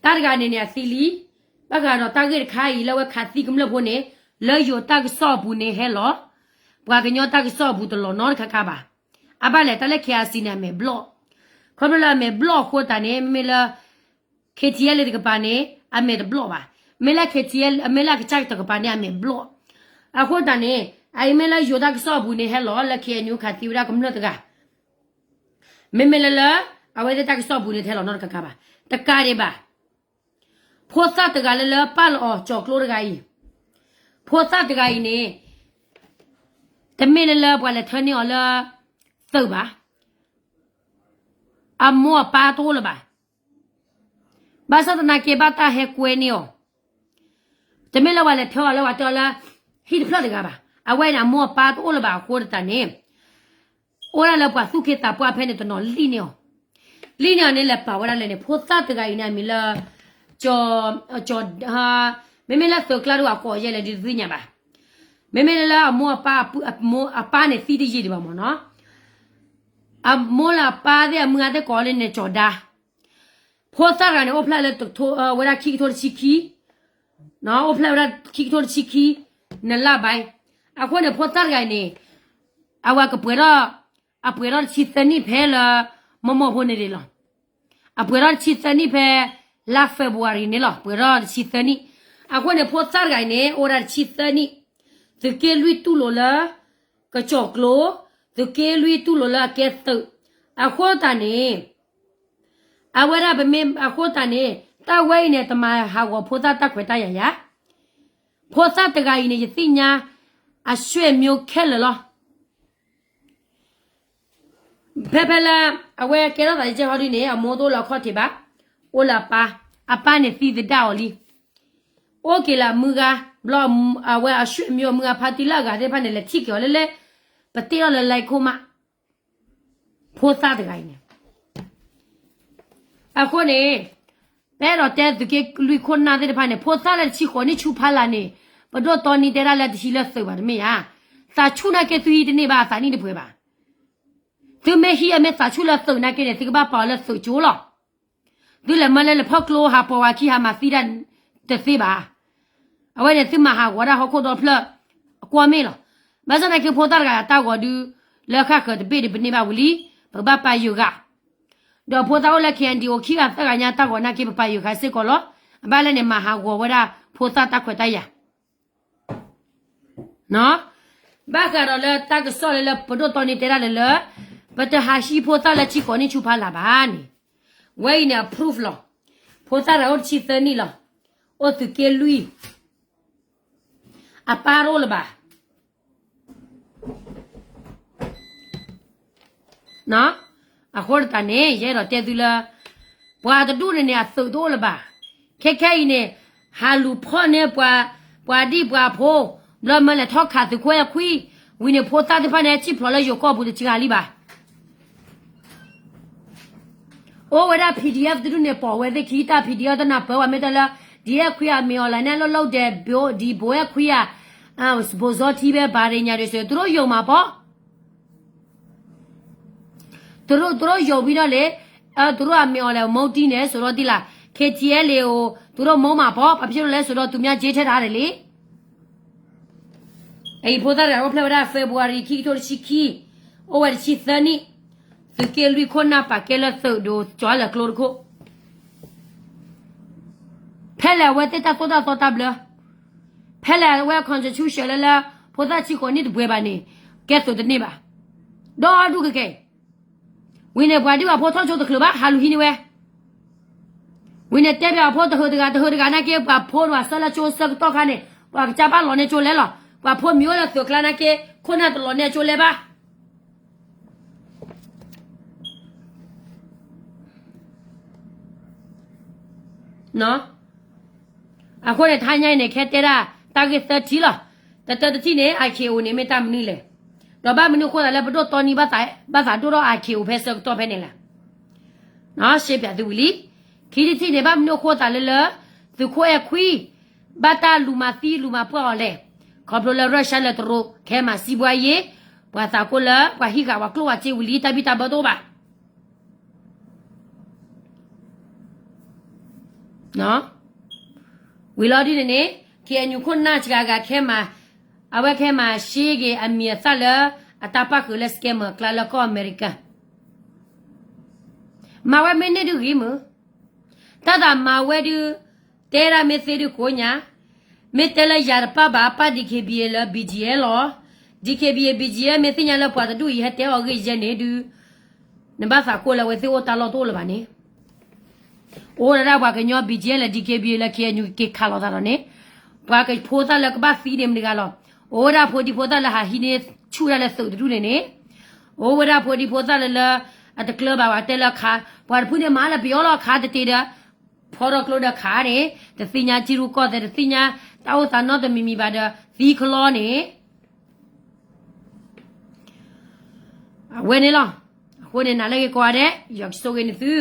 တၢ်တဂၤန့ၣ်န့ၣ်အသံလံ. ဘၣ်ဃးဒီးတၢ်ဂ့ၢ်တခါအံၤလၢအဝဲခးသံကမျၢၢ်ဖိန့ၣ်, လၢယိၤတၢ်ကစီၣ်အပူၤန့ၣ်ဟဲလီၤ. ပှၤကညီတၢ်ကစီၣ်အပူၤတလီၤနီတခါခါဘၣ်. အဘၣ်လဲၣ်တၢ်လၢ K I C န့ၣ် အမဲာ်ဘျီၣ်, ခီဖျိလၢအမဲာ်ဘျီၣ်အဃိသတးန့ၣ် မ့မ့ၢ်လၢ K T L A တကပၤန့ၣ် အမဲာ်တဘျီၣ်ဘၣ်. မ့ၢ်လၢ K T L A မ့ၢ်လၢအကစၢ်တကပၤန့ၣ် အမဲာ်ဘျီၣ်. အဃိသတးန့ၣ် အအံၤမ့ၢ်လၢယိၤတၢ်ကစီၣ်အပူၤန့ၣ်ဟဲလီၤလၢ K N U ခးသံဝဲဒၣ်ကမျၢၢ်တဂၤ, မ့မ့ၢ်လၢလၢ အဝဲသ့ၣ်တၢ်ကစီၣ်အပူၤန့ၣ် တဟဲလီၤနီတခါခါဘၣ်. တကးဒံးဘၣ်. ဖိသၣ်တဂၤလၢလၢပာ်လီၤအီၤကၠီၤကျိတဂၤအံၤ, ဖိသၣ်တဂၤအံၤန့ၣ် တမ့ၢ်လၢလၢပှၤလဲၤထၢန့ၢ်အီၤလၢ သုးဘၣ်. အမိၢ်အပၢ်တအိၣ်လၢၤဘၣ်. ဘၣ်ဆၣ်သနာ်က့ဘၣ်တၢ်ဟဲကွဲန့ၢ်အီၤ, တမ့ၢ်လၢပှၤလဲၤထၢအီၤလၢပှၤတဲအီၤလၢ ဟံၣ်တဖျၢၣ်တဂၤဘၣ်. အဝဲန့ၣ် အမိၢ်အပၢ်တအိၣ်လၢၤဘၣ်အဃိသတးန့ၣ် အိၣ်ဒၣ်လၢပှၤသူၣ်က့သးပှၢ်ဖဲန့ၣ်တနီၤလံၣ်န့ၢ်အီၤ, လံၣ်န့ၢ်အီၤန့ၣ် လဲၤပာ်ဝဲဒၣ်လဲၣ်န့ၣ် ဖိသၣ်တဂၤအံၤန့ၣ် အမံၤလၢ ကၠီၤ, မ့မ့ၢ်လၢသုးကျါဒိၣ်အကိးယဲၢ်လဲၣ်ဒ်တသ့ၣ်ညါဘၣ်. မ့မ့ၢ်လၢလၢအမိၢ်အပၢ်, အမိၢ်အပၢ်န့ၣ်သံတယံာ်ဒံးဘၣ်မ့ၢ်နီၤ. အမိၢ်လၢအပၢ်သ့ၣ်အမုၢ်ဂၤသ့ၣ်ကိးလၢန့ၣ်ကၠီၤဒါ ဖိသၣ်တဂၤန့ၣ် အိၣ်ဖျဲၣ်လၢ ဝဲဒၣ်ခံကထိတဆံခံ, အိၣ်ဖျဲၣ်ဝဲဒၣ်ခံကထိတဆံခံ, နလါဘၣ်. အဃိန့ၣ် ဖိသၣ်တဂၤအံၤန့ၣ် အဝဲကပှဲၤထီၣ်, အပှဲၤထီၣ်တဆံသၢနံၣ်ဖဲလၢ မိၢ်မိၢ်ဖိန့ၣ်ဒံးလီၤ. အပှဲၤထီၣ်တဆံသၢနံၣ်ဖဲ လါ February န့ၣ်လီၤ, ပှဲၤထီၣ်တဆံသၢနံၣ်. အဃိန့ၣ် ဖိသၣ်တဂၤအံၤန့ၣ် အိၣ်ဝဲဒၣ်တဆံသၢနံၣ်, သုးက့လွံၢ်တူၢ်လိာ်လၢ ကစီၣ်ကျိၤ, သုးက့လွံၢ်တူၢ်လိာ်လၢအကဲသုး, အဃိသတးန့ၣ် အဝဲဒၣ်ပမ့ၢ်အဃိသတးန့ၣ် တၢ်ဝဲအံၤန့ၣ် တမၤဟးဂီၤဖိသၣ်တၢ်ခွဲးတၢ်ယာ်ယၤ. ဖိသၣ်တဂၤအံၤန့ၣ် ယသ့ၣ်ညါ အဆွေမျိုးခဲလၢာ်လီၤ. ဖဲဖဲလၢ အဝဲကဲထီၣ်သးယကဲဟီဒုန့ၣ် အမိၢ်တအိၣ်လၢအခီၣ်ထံးဘၣ်, အိၣ်လၢအပၢ်, အပၢ်န့ၣ်သံသဒၣ်အီၤလံ. အိၣ်က့ၤလၢအမုၢ်ဂၤ, ဘျီအဝဲအဆွေမျိုးအမုၢ်ဂၤဖါတံၢ်လၢအဂၤသ့ၣ်တဖၣ်န့ၣ် လဲၤထံၣ်က့ၤအီၤလၢလဲၣ်, ပတ့ထီၣ်လၢ လဲခိၣ်မး ဖိသၣ်တဂၤအံၤန့ၣ်. အဃိန့ၣ် ပအဲၣ်ဒိးတဲသုးက့လွံၢ်ခိၣ်နၢ်သ့ၣ်တဖၣ်န့ၣ် ဖိသၣ်လၢတဆံဃိးနံၣ်ဆူဖးလၢ်န့ၣ် ပဒိၣ်တီနံတဲဒၣ်လၢတဟံးလၢသုးဘၣ်တမ့ၢ်ဧါ. သးဆူၣ်နာ်က့သုဟံးတန့ၢ်ဘၣ် အသးနံၣ်တပှဲၤဘၣ်. သုမ့ၢ်ဟံးအမ့ၢ်သးဆူၣ်လၢသုးနာ်က့န့ၣ် သုကဘၣ်ပာ်အီၤလၢသုးကၠိလီၤ. သုလဲၤမၢလၢလၢဖီၣ်ကျိဟးပိာ်ဝဲခံဟးမၤသံတၢ်တသ့ဘၣ်. အဝဲန့ၣ်သုမၤဟးဂီၤဒၣ်ဟီၣ်ခိၣ်ဒီဖျၢၣ် အကွီၢ်မ့ၢ်လီၤ. ဘၣ်ဆၣ်သနာ်က့ဖိသၣ်တဂၤအတၢ်ဂီၤဒု လၢဃၣ်ဃၢၤတဘ့ၣ်ဒုပန့ၢ်ဘၣ်ဝံၤလံ, ပကဘၣ်ပာ်ယုာ်ဂၤ. ဒီးဖိသၣ်အိၣ်လၢ KNDO ခံဂၤသၢဂၤညါတၢ်ဂီၤနာ်က့ပပာ်ယုာ်ဂၤစ့ၢ်ကီးလီၤ. အဘၣ်လဲၣ်န့ၣ် မၤဟးဂီၤဝဲဒၣ်ဖိသၣ်တၢ်ခွဲးတၢ်ယာ် ဘၣ်ဃးဒီးလၢတၢ်ကစီၣ်လၢလၢပဒိၣ်တီနံတဲဒၣ်လၢလၢ ပတဟးဟံးဖိသၣ်လၢတဆံဃိးနံၣ်ဆူဖးလၢ်ဘၣ်န့ၣ်, ဝဲအံၤန့ၣ် approve လီၤ. ဖိသၣ်တဂၤအိၣ်တဆံသၢနံၣ်လီၤ. အိၣ်သုးက့လွံၢ်, အပၢ်တအိၣ်လၢၤဘၣ်. အဃိသတးန့ၣ် ယအဲၣ်ဒိးတဲသုလၢ ပှၤတဒူၣ်န့ၣ်န့ၣ် အသုးတအိၣ်လၢၤဘၣ်. ခဲခဲအံၤန့ၣ် ဟးလူၤဖီၣ်န့ၢ်ပှၤ, ပှၤဒံၣ်ပှၤဖိ, ဘျီမၢလဲၤထီၣ်ခးသုးခိၣ်အဲၣ်ခွံ, ဝံၤန့ၣ်ဖိသၣ်သ့ၣ်တဖၣ်န့ၣ် ဟဲထံၣ်ဖျိးလၢယိၤကီၢ်ပူၤတစှၤလံဘၣ်. အိၣ်ဝဲဒၣ် PDF တဒူၣ်န့ၣ် ပိာ်ဝဲသ့ၣ်ခံတၢ် PDF တနၢ်ပၢၢ်ဝဲမ့ၢ်တၢ်လၢ ဒ်အဲၣ်ခွံဧါ မ့ၢ်အီၤလၢနဲၣ်လိၣ်လိၣ်ဒဲး ဘိဒ်ဘိအဲၣ်ခွံဧါ, ဘိဇီထံဘဲဘၣ်ရ့ညါဒ်စၢၤ တရူးယိၤမးပီၤ တရူးယိၤဝံၤဒီးလံ, တရူးအမ့ၢ်အီၤလဲၣ် မုန်းတီးန့ၣ် စိာ်ဒီးဒ်လဲၣ်, KTLA အိၣ် တရူးမုန်းမးပီၤ ပှၤဖျိလၢစိာ်ဒီးသူများခြေထဲတာ်ဒ်လဲၣ်. အအံၤဖိသၣ်တဂၤအိၣ်ဖျဲၣ်ဝဲဒၣ် February ခံကထိတဆံခံ, အိၣ်ဝဲတဆံသၢနံၣ်, သုးက့လွံၢ်ခိၣ်နၢ်ပာ်ကဲလၢသုးဒိၣ်ကၠီလၢကျိတခိၣ်, ဖဲလဲၣ်အဝဲသ့ၣ်တၢ်သိၣ်တၢ်သီတၢ်ဘျၢ ဖဲလဲၣ်အဝဲ constitution လၢလၢ ဖိသၣ်ဆံဃိးနံၣ်တပှဲၤဘၣ်န့ၣ် ကဲသုးတန့ၢ်ဘၣ်. ဒီဒူၣ်ကကဲ, ဝံၤန့ၣ်ပှၤဒံၣ်ပှၤဖိထီၣ်ကၠိတချုးဘၣ် ဟးလူၤဟံးန့ၢ်ဝဲ. ဝံၤန့ၣ်တဲဘၣ်အဖိတဟုးတဂၤ တဟုးတဂၤနာ်က့ ပှၤဖိဒွးဆၢလၢကၠိဆၢကတီၢ်ခါန့ၣ် ပှၤကစၢ်ဘၣ်လီၤန့ၢ်ကၠိလဲလီၤ. ပှၤဖိမံၤအိၣ်လၢသုးကျါနာ်က့ ခိၣ်နၢ်တလီၤန့ၢ်ကၠိလဲဘၣ်. အဃိန့ၣ် တဟါညါအံၤန့ၣ် ခဲတဲဒၣ် တၢ်ဂ့ၢ်သၢထံၣ်လီၤ. တၢတၢတထံၣ်န့ၣ် IKO န့ၣ် မ့ၢ်တၢ်မနုၤလဲၣ်. ဒီးဘၣ်မနုၤအဃိသးလၢပဒိၣ်တီနံ ဘၣ်သးဒိၣ်ထီၣ် IKO ဖဲဆၢကတီၢ်ဖဲန့ၣ်လဲၣ်. ရှဲပၠးသုဝံၤလံ. ခံထံၣ်တထံၣ်န့ၣ် ဘၣ်မနုၤအဃိသးလၢလၢ သုးခိၣ်အဲၣ်ခွံ ဘၣ်တၢ်လူၤမၤသံလူၤမၤပှၢ်အီၤလဲၣ်. ခီဖျိလၢ Russia လၢတရူး ခဲမၤစံးဘှါယ့ ပှၤသးကိၢ်လၢ ပှၤဟံးဃာ်ပှၤကျိၣ်ပှၤစ့ဝံၤလံ တၢ်ဘံၣ်တၢ်ဘၢတအိၣ်ဘၣ်. ဝံၤလီၤဒ်န့ၣ်န့ၣ် KNU ခိၣ်နၢ်စှၤဂၤခဲမၤ, အဝဲခဲမၤရှဲက့ၤအမံၤအသၣ်လၢ အတၢ်ပၣ်ဃုာ်လၢ scammer ကျါလၢကီၢ်အမဲရကၤ မၤဝဲမ့ၢ်န့ၢ်ဒုဂ့ၤမုၢ်, တၢ်သးမၤဝဲဒု, တဲဒၣ်မ့ၢ်သ့ဒုကိးညါ, မ့ၢ်တဲလၢယၤတပၣ်ဘၣ်ပၣ် DKBA လၢ BGF လီၤ. DKBA BGF မ့ၢ်သ့ၣ်ညါလၢပှၤတဒူၣ်အံၤဟဲတဲအီၤဂ့ၢ်ယဲန့ၣ်ဒု, နဘၣ်သးကိၢ်လၢအဝဲသ့ၣ်အိၣ်တၢ်လီၢ်တအိၣ်လၢၤဘၣ်န့ၣ် အိၣ်ဝဲဒၣ်ပှၤကညီ BGF လၢ DKBA လၢ KNU က့ၤခးလိာ်သးဒီးန့ၣ်, ပှၤကဖိသၣ်လၢကဘၣ်သံန့ၣ်မတၤတဂၤလီၤ. အိၣ်ဝဲဒၣ်ဖိဒံဖိသၣ်လၢဟးဟံးန့ၢ်ဆူၣ်ဒၣ်လၢသုးတဒူၣ်န့ၣ်န့ၣ်, အိၣ်ဝဲဒၣ်ဖိဒံဖိသၣ်လၢလၢ အတကျၢၤဘၣ်ဝဲတဲလၢခး, ပှၤတဖုန့ၣ်မၤလၢပယီၤလီၤခးတတ့ၢ်ဒီး, ဖီထီၣ်ကျိဒီးခးန့ၣ်, တသ့ၣ်ညါထံရူၢ်ကီၢ်သဲး တသ့ၣ်ညါတၢ်အိၣ်သးနီတမံၤမံၤဘၣ်ဒီး သံကလီန့ၣ် အဝဲန့ၣ်လီၤ. အဃိန့ၣ် နၤလၢဂ့ၤကိးဂၤဒဲး ယွၤကဆိၣ်ဂ့ၤန့ၢ်သု